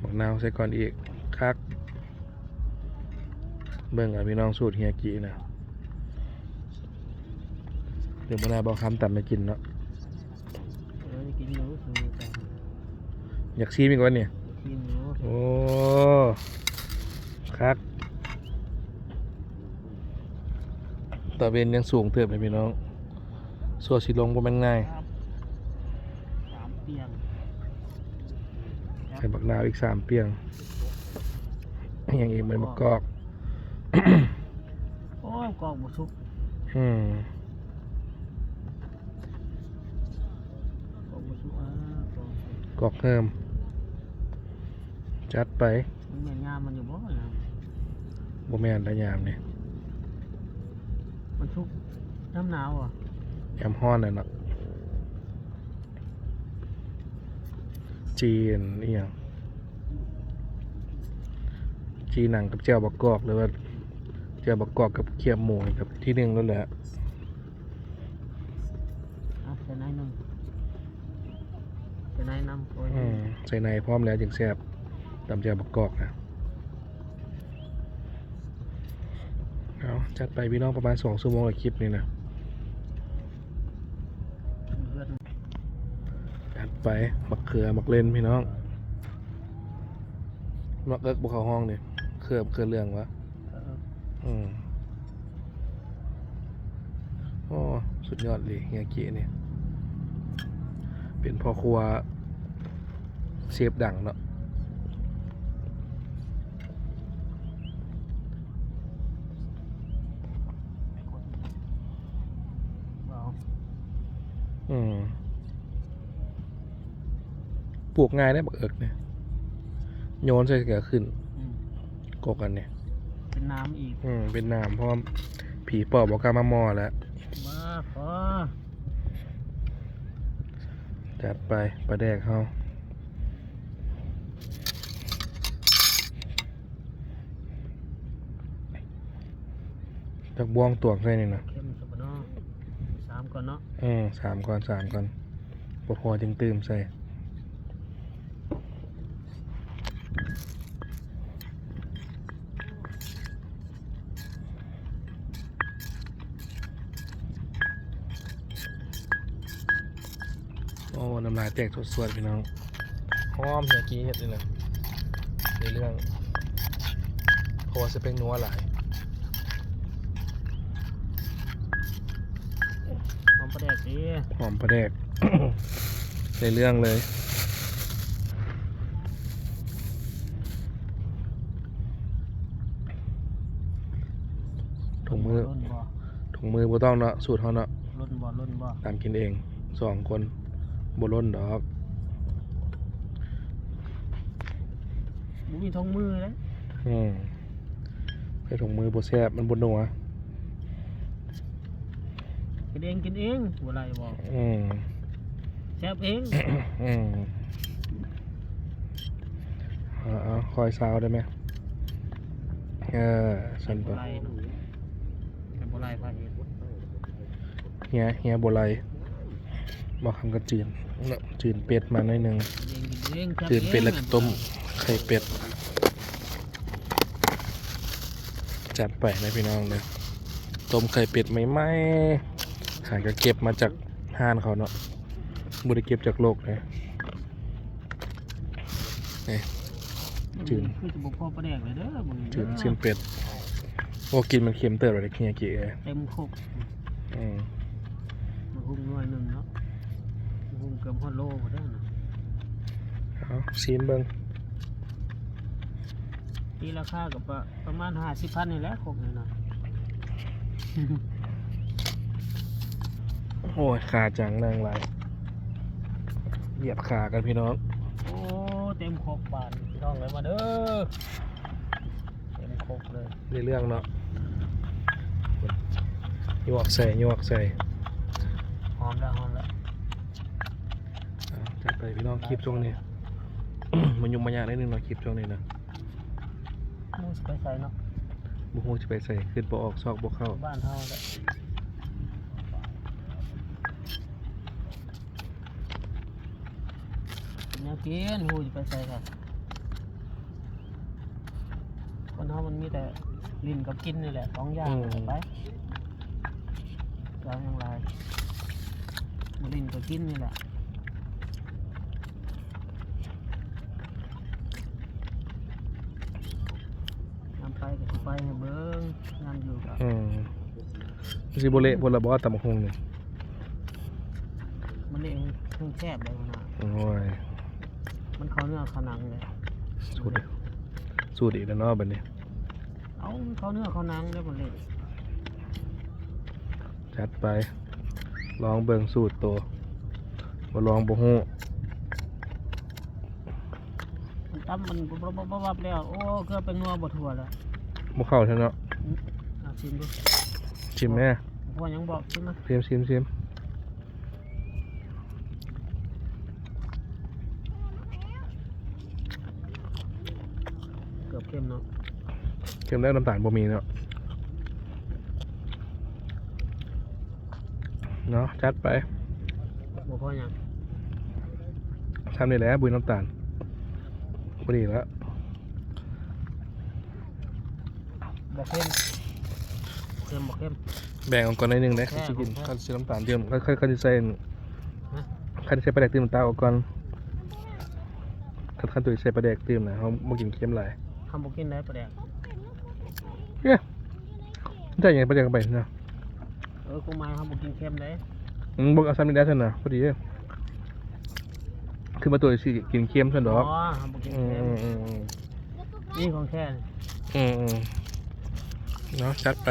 ບັກນາວໃສ່ກ່ອນອີກ ຄັກ. ເບິ່ງເອົາພີ່ນ້ອງ ສູດເຮຍກີນະ ດຽວມື້ໜ້າບ່າວຄຳຕຳໃຫ້ກິນເນາະ. ເອີ ກິນຢູ່ ຢາກຊີມອີກບໍ່ນີ້? ກິນຢູ່ ໂອ້ ຄັກ ຕາເວັນຍັງສູງເຕີບເລີຍພີ່ນ້ອງ ຊົ່ວຊິລົງບໍ່ແມ່ນງ່າຍ. ສາມປ່ຽງ ໃສ່ບັກນາວອີກສາມປ່ຽງ ຫຍັງອີກ ແມ່ນບັກກອກ. ໂອ້ຍ ກອກບໍ່ສຸກ ອືມ ກອກບໍ່ສຸກ ອ່າ ກອກ ກອກເພີ່ມ ຈັດໄປ. ມັນແມ່ນຍາມມັນຢູ່ບໍ່? ບໍ່ແມ່ນລະຍາມນີ້ ມັນສຸກຍາມໜາວ ຍາມຮ້ອນແຫຼະເນາະ. ຈີ່ອັນອີ່ຫຍັງ ຈີ່ໜັງກັບແຈ່ວບັກກອກ ຫຼືວ່າແຈ່ວບັກກອກກັບຂຽບໝູ ນີ້ກໍທີ່ໜຶ່ງໂລດແຫຼະ. ເອົາໃສ່ໃນໜຶ່ງ ໃສ່ໃນນຳ ໂອ້ຍ ອືມ ໃສ່ໃນພ້ອມແລ້ວຈຶ່ງແຊບ ຕຳແຈ່ວບັກກອກນະ. ເອົາ ຈັດໄປພີ່ນ້ອງ ປະມານສອງຊົ່ວໂມງແລ້ວ ຄລິບນີ້ນະ. ຈັດໄປ ບັກເຂືອ ບັກເລັ່ນພີ່ນ້ອງ ບັກເອິກບໍ່ເຂົ້າຫ້ອງນີ້ ເຂືອ ເຂືອເຫຼືອງຫວາ? ເອີ ອືມ ໂອ້ ສຸດຍອດເລີຍ ເຮຍກີນີ້ ເປັນພໍ່ຄົວເຊຟດັງເນາະ. ອືມ ປູກງ່າຍເດ້ ບັກເອິກນີ້ ໂຍນໃສ່ກະຂຶ້ນ ອືມ ກົກອັນນີ້ ເປັນໜາມອີກ ອືມ ເປັນໜາມ ເພາະວ່າຜີປອບບໍ່ກ້າມາໝໍ້ແລ້ວ. ບ້າພໍ. ຈັດໄປ ປາແດກເຮົາ ຈັກບ່ວງຕວງໃສ່ນີ້ນະ ເຄັມຊະບໍ່ເນາະ ສາມກ່ອນເນາະ ເອີ ສາມກ່ອນ ສາມກ່ອນ ບໍ່ພໍຈຶ່ງຕື່ມໃສ່. ໂອ້ ນ້ຳລາຍແຕກສວດໆ ພີ່ນ້ອງ ຫອມ ເຮຍກີເຮັດນີ້ນະ ໃນເລື່ອງ ເພາະວ່າໃສ່ແປ້ງນົວຫຼາຍ. ຫອມປາແດກເດ້ ຫອມປາແດກ ໃນເລື່ອງເລີຍ. ຖົງມື ລົນບໍ່? ຖົງມືບໍ່ຕ້ອງເນາະ ສູດເຮົາເນາະ. ລົນບໍ່? ລົນບໍ່? ຕຳກິນເອງ ສອງຄົນ ບໍ່ລົນດອກ. ບໍ່ມີຖົງມືເດ້. ອືມ. ໃສ່ຖົງມືບໍ່ແຊບ ມັນບໍ່ນົວ. ກິນເອງ ກິນເອງ ບໍ່ໄດ້ບໍ່? ອືມ ແຊບເອງ. ອືມ ເອົາໆ ຄ່ອຍຊາວໄດ້ໄໝ? ເອີ ຊັ້ນຕົວະ ບໍ່ໄດ້ເນາະ ແຕ່ບໍ່ໄດ້ພາເຮັດ. ເຮຍ ເຮຍບໍ່ໄຫຼ ບໍ່ຄຳກະຈືນເນາະ ຈືນເປັດມາໜ້ອຍໜຶ່ງ ຈືນເປັດແລ້ວກໍຕົ້ມໄຂ່ເປັດ. ຈັດໄປເດີພີ່ນ້ອງເດີ ຕົ້ມໄຂ່ເປັດໃໝ່ໆ ຫາກໍເກັບມາຈາກຮ້ານເຂົາເນາະ ບໍ່ໄດ້ເກັບຈາກໂລກເດ້. ນີ້ ຈືນ ຄືຊິບໍ່ພໍປາແດກເລີຍເດີມື້ນີ້ເດີ ຈືນຊີ້ນເປັດ. ໂອ້ ກິນມັນເຄັມເຕີບແລ້ວເດ້ ເຮຍກີ້ເອີຍ ເຕັມຄົກ. ອືມ ບັກຫຸ່ງໜ່ວຍໜຶ່ງເນາະ ບັກຫຸ່ງເກືອບຮອດໂລພຸ້ນເດ້ນະ. ເອົາ ຊີມເບິ່ງ ຕີລາຄາກໍປະ ປະມານຫ້າສິບພັນນີ້ແຫຼະ ຄົກນີ້ນະ. ໂອ້ຍ ຂາຈັງນັ່ງຫຼາຍ ຢຽບຂາກັນພີ່ນ້ອງ. ໂອ້ ເຕັມຄົກບາດນີ້ພີ່ນ້ອງເອີຍ ມາເດີ ເຕັມຄົກເລີຍ ໄດ້ເລື່ອງເນາະ. ຍວກໃສ່ ຍວກໃສ່ ຫອມແລ້ວ ຫອມແລ້ວ. ອ່າ ຈັດໄປພີ່ນ້ອງ ຄລິບຊ່ວງນີ້ ມາຫຍຸ້ງມາຍາກໜ້ອຍໜຶ່ງເນາະ ຄລິບຊ່ວງນີ້ນະ. ບໍ່ຮູ້ຊິໄປໃສເນາະ ບໍ່ຮູ້ຊິໄປໃສ ຄິດບໍ່ອອກ ຊອກບໍ່ເຂົ້າ ບ້ານເຮົາແຫຼະ. ແນວກິນ ຮູ້ຊິໄປໃສກະ ຄົນເຮົາມັນມີແຕ່ຫຼິ້ນກັບກິນນີ້ແຫຼະ ສອງຢ່າງ. ອືມ ໄປ ຈະເອົາຫຍັງຫຼາຍ ມາຫຼິ້ນກັບກິນນີ້ແຫຼະ. ຍາມໄປກໍຊິໄປໃຫ້ເບິ່ງ ຍາມຢູ່ກໍ ອືມ ຊິບໍ່ເລະພຸ້ນລະບໍ່ ຕຳບັກຫຸ່ງນີ້? ມັນເລະແຮງແຊບເດ້ຫັ້ນນະ. ໂອ້ຍ ມັນເຂົ້າເນື້ອເຂົ້າໜັງເດ້ ສູດ ສູດອີກແລ້ວເນາະບັດນີ້. ເອົາ ເຂົ້າເນື້ອເຂົ້າໜັງເດ້ບັດນີ້. ຈັດໄປ ລອງເບິ່ງສູດໂຕ ບໍ່ລອງບໍ່ຮູ້. ມັນຕຳມັນ ປັບໆໆໆແລ້ວ ໂອ້ ເກືອບແປ້ງນົວບໍ່ທົ່ວແລ້ວ ບໍ່ເຂົ້າຊັ້ນເນາະ. ອືມ ເອົາຊີມດູ ຊີມແດ່. ບໍ່ພໍຫຍັງບອກ ຊີມມາ ຊີມໆໆ. ເກືອບເຄັມເນາະ ເຄັມແລ້ວ ນ້ຳຕານບໍ່ມີເນາະ ເນາະ. ຈັດໄປ ບໍ່ພໍຫຍັງ ຊ່ຳນີ້ແຫຼະ ບຸ້ຍນ້ຳຕານ ພໍດີແລ້ວ. ບໍ່ເຄັມ ບໍ່ເຄັມ ບໍ່ເຄັມ. ແບ່ງອອກກ່ອນໜ້ອຍໜຶ່ງເດ້ ແຊບ ຄັນຊິກິນ ແຊບ ຄັນຊິໃສ່ນ້ຳຕານຕື່ມ ຄັນ ຄັນ ຄັນຊິໃສ່ ຮະ ຄັນຊິໃສ່ປາແດກຕື່ມ ຕັກອອກກ່ອນ. ຄັນ ຄັນໂຕໃສ່ປາແດກຕື່ມນະ ເຮົາບໍ່ກິນເຄັມຫຼາຍ. ເຮົາບໍ່ກິນໄດ້ປາແດກ. ເອີ ໃສ່ຫຍັງປາແດກໄປນະ? ເອີ ຄວາມໝາຍເຮົາບໍ່ກິນເຄັມເດ້. ອືມ ບໍ່ ເອົາຊ່ຳນີ້ແຫຼະຊັ້ນນະ ພໍດີ. ຄືວ່າໂຕຊິກິນເຄັມຊັ້ນດອກ. ອໍ ເຮົາບໍ່ກິນເຄັມ. ອືມໆໆ ນີ້ຂອງແທ້. ອືມໆ ເນາະ ຈັດໄປ.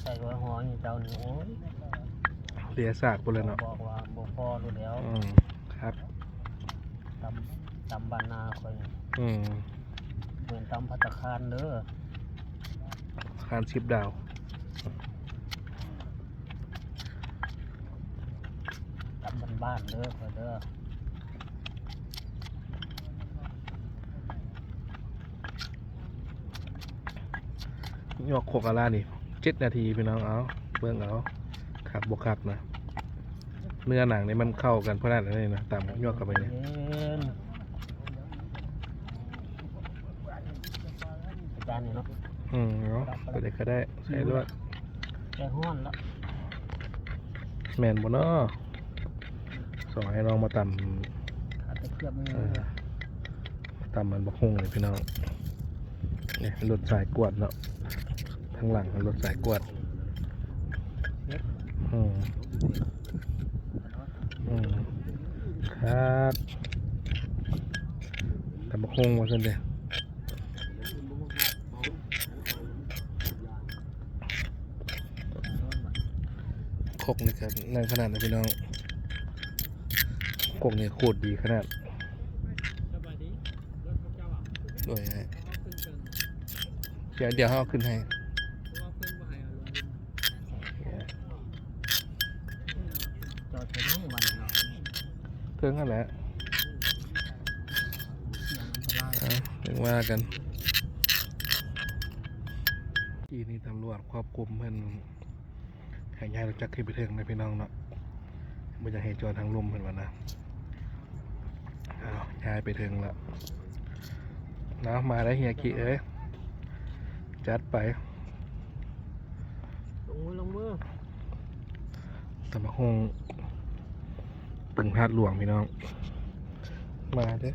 ໃສ່ຫົວຫອມນີ້ເຈົ້ານີ້ ໂອ້ຍ ເລຍສາກພຸ້ນແຫຼະເນາະ. ບອກວ່າບໍ່ພໍໂລດແລ້ວ. ອືມ ຄັກ ຕຳ ຕຳບ້ານນາຂ້ອຍນີ້. ອືມ ເໝືອນຕຳພັດຕາຄານເດີ ຄານສິບດາວ. ຕຳບ້ານໆເດີຂ້ອຍເດີ. ຍວກຄົກອາລານີ້ ເຈັດນາທີພີ່ນ້ອງ. ເອົາ ເບິ່ງເອົາ ຄັກບໍ່ຄັກນະ. ເນື້ອໜັງນີ້ມັນເຂົ້າກັນຂະໜາດນັ້ນເລີຍນະ ຕຳ ຍວກເຂົ້າໄປນີ້. ຈານນີ້ເນາະ. ອືມ ເອົາ ໄປເລີຍກໍໄດ້ ໃສ່ໂລດ. ໃຈຮ້ອນລະ ແມ່ນບໍ່ເນາະ? ສອງອ້າຍນ້ອງມາຕຳ ອາດຈະເກືອບມີ ເອີ ຕຳມັນບັກຫຸ່ງນີ້ພີ່ນ້ອງ. ນີ້ລົດສາຍກວດເນາະ ທາງຫຼັງລົດສາຍກວດ. ເຮັດ ອືມ ອືມ ຄັກ ຕຳບັກຫຸ່ງວ່າຊັ້ນເດ. ອືມ ກົກນີ້ກໍນັ້ນຂະໜາດນະພີ່ນ້ອງ ກົກນີ້ໂຄດດີຂະໜາດ. ໂດຍ ດຽວ ດຽວເຮົາເອົາຂຶ້ນໃຫ້. ຈອດໄປເທິງບັດນີ້ເນາະ ເທິງຫັ້ນແຫຼະ ອັນຕະລາຍ ເອີ ຈັ່ງວ່າກັນ. ທີ່ນີ້ຕຳຫຼວດຄວບຄຸມເພິ່ນໃຫ້ຍ້າຍລົງຈາກຂຶ້ນໄປເທິງນະພີ່ນ້ອງເນາະ ບໍ່ຢາກໃຫ້ຈອດທາງລຸ່ມເພິ່ນວ່ານະ. ອ້າວ ຍ້າຍໄປເທິງລະເນາະ ມາເດີເຮຍກິເອີຍ ຈັດໄປ. ລົງມື ລົງມື ຕຳບັກຫຸ່ງຕຶງທາດຫຼວງພີ່ນ້ອງ ມາເດີ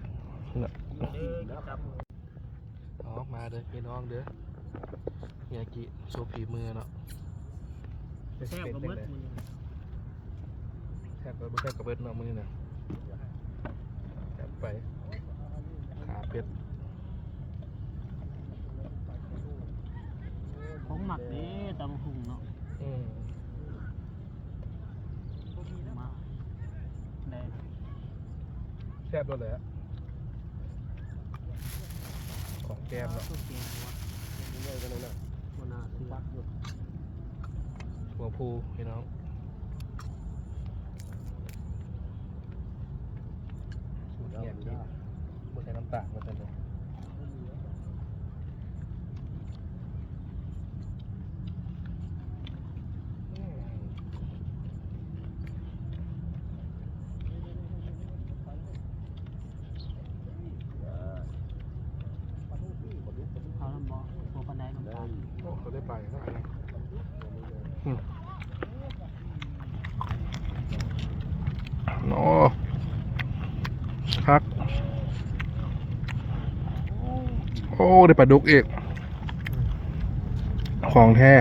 ເນາະ. ເອົາ ມາເດີພີ່ນ້ອງເດີ ເຮຍກິໂຊຝີມືເນາະ. ແຊບກໍເບິດມື້ນີ້ ແຊບກໍບໍ່ແຊບກໍເບິດເນາະມື້ນີ້ນະ. ຈັດໄປ ຂາເປັດ ຂອງມັກເດ້ຕຳບັກຫຸ່ງເນາະ. ອືມ ມາ ໄດ້ ແຊບໂລດແຫຼະ ຂອງແກ້ມເນາະ. ແກງຫວານ ໃຫຍ່ຂະໜາດນັ້ນ ບໍ່ໜ້າເຊື່ອ ຟັກຢູ່ ຖົ່ວພູພີ່ນ້ອງ ສູດແກງທີ່ບໍ່ໃສ່ນ້ຳຕານວ່າຊັ້ນເດ. ເອົານຳບໍ່? ບໍ່ປານໃດນ້ຳຕານ. ໂອ້ ເຂົາໄດ້ໄປເນາະ ອືມ. ໂອ້ ຄັກ ໂອ້ ໄດ້ປາດຸກອີກ ຂອງແທ້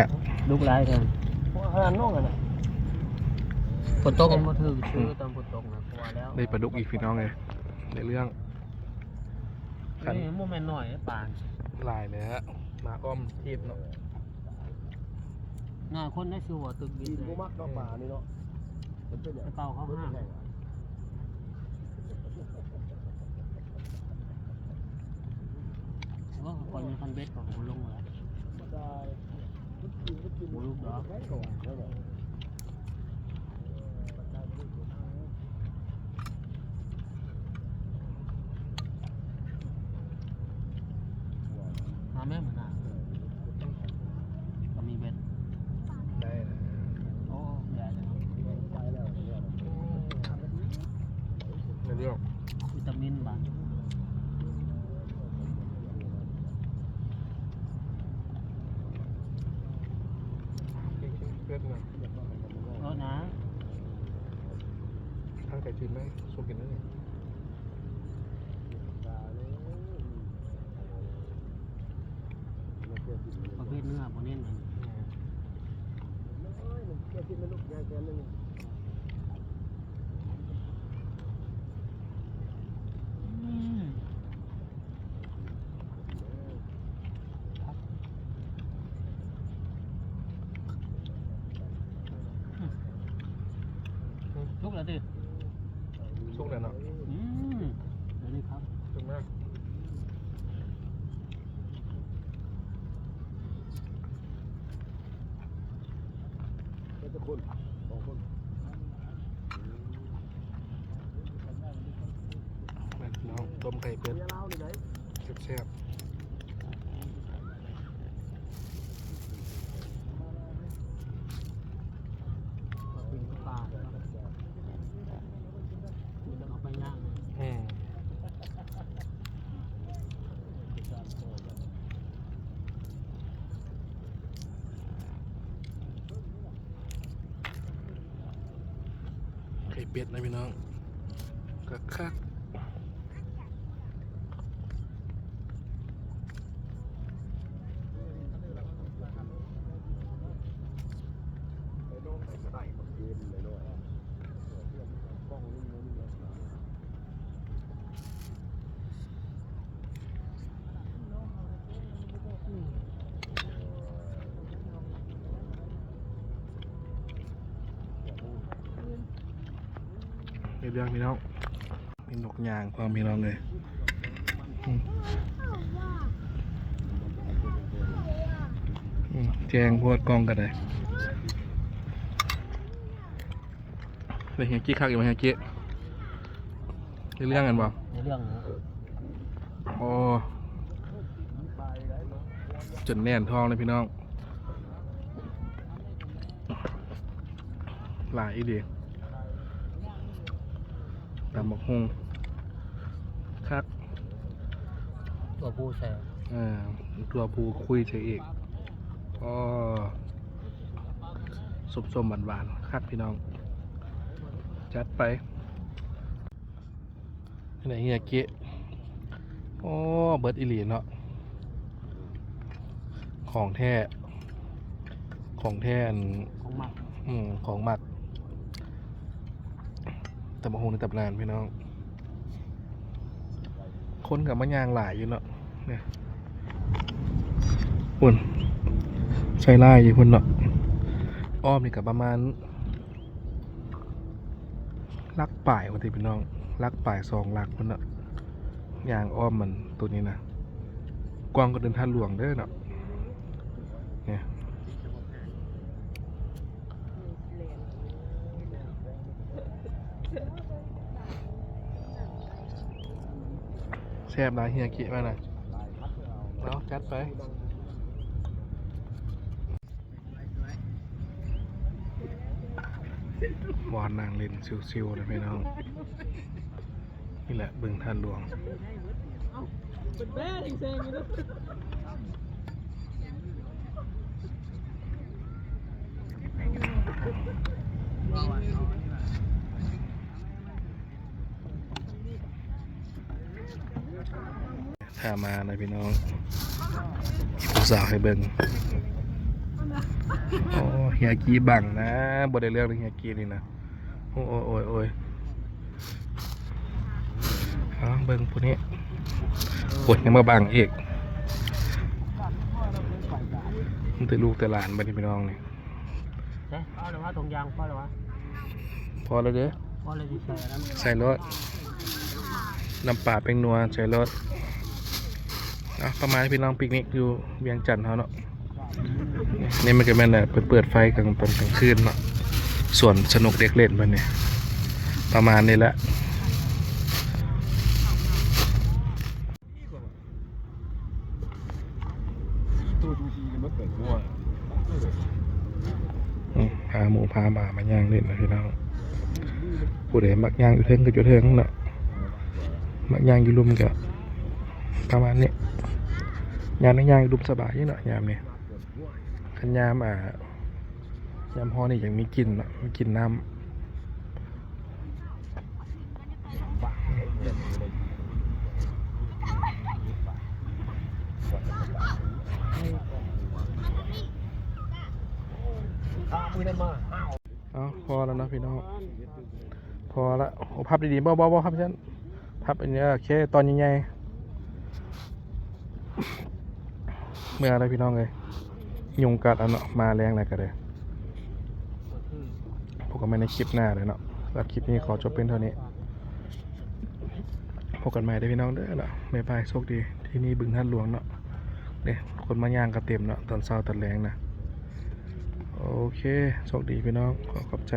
ດຸກຫຼາຍແທ້. ອາຫານນ້ອງຫັ້ນນະ ຝົນຕົກບໍ່ຖືກຊື່ ຕອນຝົນຕົກນະ ວ່າແລ້ວ ໄດ້ປາດຸກອີກພີ່ນ້ອງເອີຍ ໄດ້ເລື່ອງ. ຄັນນີ້ບໍ່ແມ່ນໜ້ອຍເດ້ປາ ຫຼາຍແລ້ວ ມາອ້ອມທີບເນາະ. ໜ້າຄົນໄດ້ຊື່ວ່າຕຶກບິດ ບໍ່ມັກເນາະ ປານີ້ເນາະ ມັນເປັນຫຍັງ ແຕ່ເກົ່າເຂົາຫ້າມ. ໂອ້ ຂ້ອຍມີຄັນເບັດ ຂ້ອຍກໍບໍ່ລົງແລ້ວ ບໍ່ຫຼຸດດອກ. ມາແມ່ມື້ໜ້າ ກໍມີເບັດ ໄດ້ນະ. ໂອ້ ແດດເນາະ ໄດ້ແລ້ວ ໄດ້ແລ້ວ ໄດ້ແລ້ວ ວິຕາມິນບາດ. ເຜັດນະ ເອີນະ ທາງໄກຈິນໄດ້ ຊົມກິນໄດ້. ປະເພດເນື້ອບໍ່ເນັ້ນ. ອືມ ອືມ. ສຸກແລ້ວຕິ? ສຸກແລ້ວເນາະ. ອືມ ດຽວນີ້ຄັບ ສຸກແລ້ວ. ເປັນຈັກຄົນ? ສອງຄົນ. ອືມ ແມ່ນເນາະ ຕົ້ມໄກ່ເປັດ ແຊບໆ. ເອົາໄປຍ່າງ. ອືມ. ໄຂ່ເປັດນະພີ່ນ້ອງ ຄັກໆ. ອືມ. ເຮັດຫຍັງພີ່ນ້ອງ? ມີນົກຍ່າງພ້ອມພີ່ນ້ອງເອີຍ. ອືມ ອືມ ແຈ້ງໂພດກ້ອງກໍໄດ້. ເປັນຫຍັງ ກິກຄັກຢູ່ບໍ່ ຫຍັງກິກ? ໃນເລື່ອງກັນບໍ່? ໃນເລື່ອງນະ. ໂອ້ ຈົນແໜ້ນທ້ອງເລີຍພີ່ນ້ອງ. ຫຼາຍອີ່ຫຼີ. ຕຳບັກຫຸ່ງຄັກ. ຖົ່ວພູໃສ່. ເອີ ຖົ່ວພູຄຸຍໃສ່ອີກ. ອໍ ສົ້ມໆ ຫວານໆ ຄັກພີ່ນ້ອງ. ຈັດໄປ. ອັນນີ້ເຮຍເກະ. ໂອ້ ເບິດອີ່ຫຼີເນາະ. ຂອງແທ້ ຂອງແທ້ ອັນ ຂອງມັກ. ອືມ ຂອງມັກ. ຕຳບັກຫຸ່ງໃນຕຳນານພີ່ນ້ອງ. ຄົນກໍມາຍ່າງຫຼາຍຢູ່ເນາະ ນີ້ ພຸ້ນ ໃສ່ຫຼາຍຢູ່ພຸ້ນເນາະ. ອ້ອມນີ້ກໍປະມານ ຫຼັກປາຍພຸ້ນຕິພີ່ນ້ອງ ຫຼັກປາຍສອງຫຼັກພຸ້ນເນາະ. ຍ່າງອ້ອມມັນໂຕນີ້ນະ ກວ້າງກວ່າເດີ່ນທາດຫຼວງເດີເນາະ ນີ້. ແຊບຫຼາຍ ເຮຍເກະມານະ. ເອົາ ຈັດໄປ. ບ່ອນນັ່ງຫຼິ້ນຊິວໆ ນະພີ່ນ້ອງ. ນີ້ແຫຼະ ບຶງທາດຫຼວງ. ຖ້າມານະພີ່ນ້ອງ ມີຜູ້ສາວໃຫ້ເບິ່ງ. ໂອ້ ເຮຍກີບັງນະ ບໍ່ໄດ້ເລື່ອງເລີຍເຮຍກີນີ້ນະ. ໂອ້ຍ ໂອ້ຍ ໂອ້ຍ ໂອ້ຍ. ເອົາ ເບິ່ງຜູ້ນີ້. ໂອ້ຍ ຍັງມາບັງອີກ. ມີແຕ່ລູກແຕ່ຫຼານບັດນີ້ພີ່ນ້ອງນີ້. ເອີ ພໍແລ້ວຫວາ? ຖົງຢາງພໍແລ້ວຫວາ? ພໍແລ້ວເດ້. ພໍແລ້ວຊິໃສ່ອັນນັ້ນ ໃສ່ໂລດ ນ້ຳປາແປ້ງນົວໃສ່ໂລດ. ເອົາ ປະມານພີ່ນ້ອງ ປິກນິກຢູ່ວຽງຈັນເຮົາເນາະ. ນີ້ມັນກໍແມ່ນແຫຼະ ເພິ່ນເປີດໄຟກາງ ຕອນກາງຄືນເນາະ. ສວນສະໜຸກເດັກຫຼິ້ນເພິ່ນນີ້ ປະມານນີ້ແຫຼະ. ອືມ ພາໝູພາໝາມາຍ່າງຫຼິ້ນນະພີ່ນ້ອງ. ຜູ້ໃດມັກຍ່າງຢູ່ເທິງກໍຢູ່ເທິງເນາະ ມັກຍ່າງຢູ່ລຸ່ມກໍປະມານນີ້. ຍາມນີ້ຍ່າງຢູ່ລຸ່ມສະບາຍເນາະ ຍາມນີ້. ຄັນຍາມ ອ່າ ຍາມຮ້ອນນີ້ຍັງມີກິ່ນເນາະ ມີກິ່ນນ້ຳ. ເອົາ ພໍແລ້ວເນາະພີ່ນ້ອງ ພໍລະ. ໂອ້ ພັບດີໆ ບໍ່ ບໍ່ ບໍ່ ພັບຊັ້ນ. ພັບອັນນີ້ ໂອເຄ ຕອນໃຫຍ່ໆ ເມື່ອແລ້ວພີ່ນ້ອງເອີຍ ຍຸງກັດເອົາເນາະ ມາແລງແລ້ວກໍໄດ້. ພົບກັນໃໝ່ໃນຄລິບໜ້າເດີເນາະ. ສຳລັບຄລິບນີ້ຂໍຈົບພຽງເທົ່ານີ້ ພົບກັນໃໝ່ເດີພີ່ນ້ອງເດີເນາະ. ບາຍບາຍ ໂຊກດີ. ທີ່ນີ້ບຶງທາດຫຼວງເນາະ ເດ້ ຄົນມາຍ່າງກໍເຕັມເນາະ ຕອນເຊົ້າຕອນແລງນະ. ໂອເຄ ໂຊກດີພີ່ນ້ອງ ຂໍຂອບໃຈ.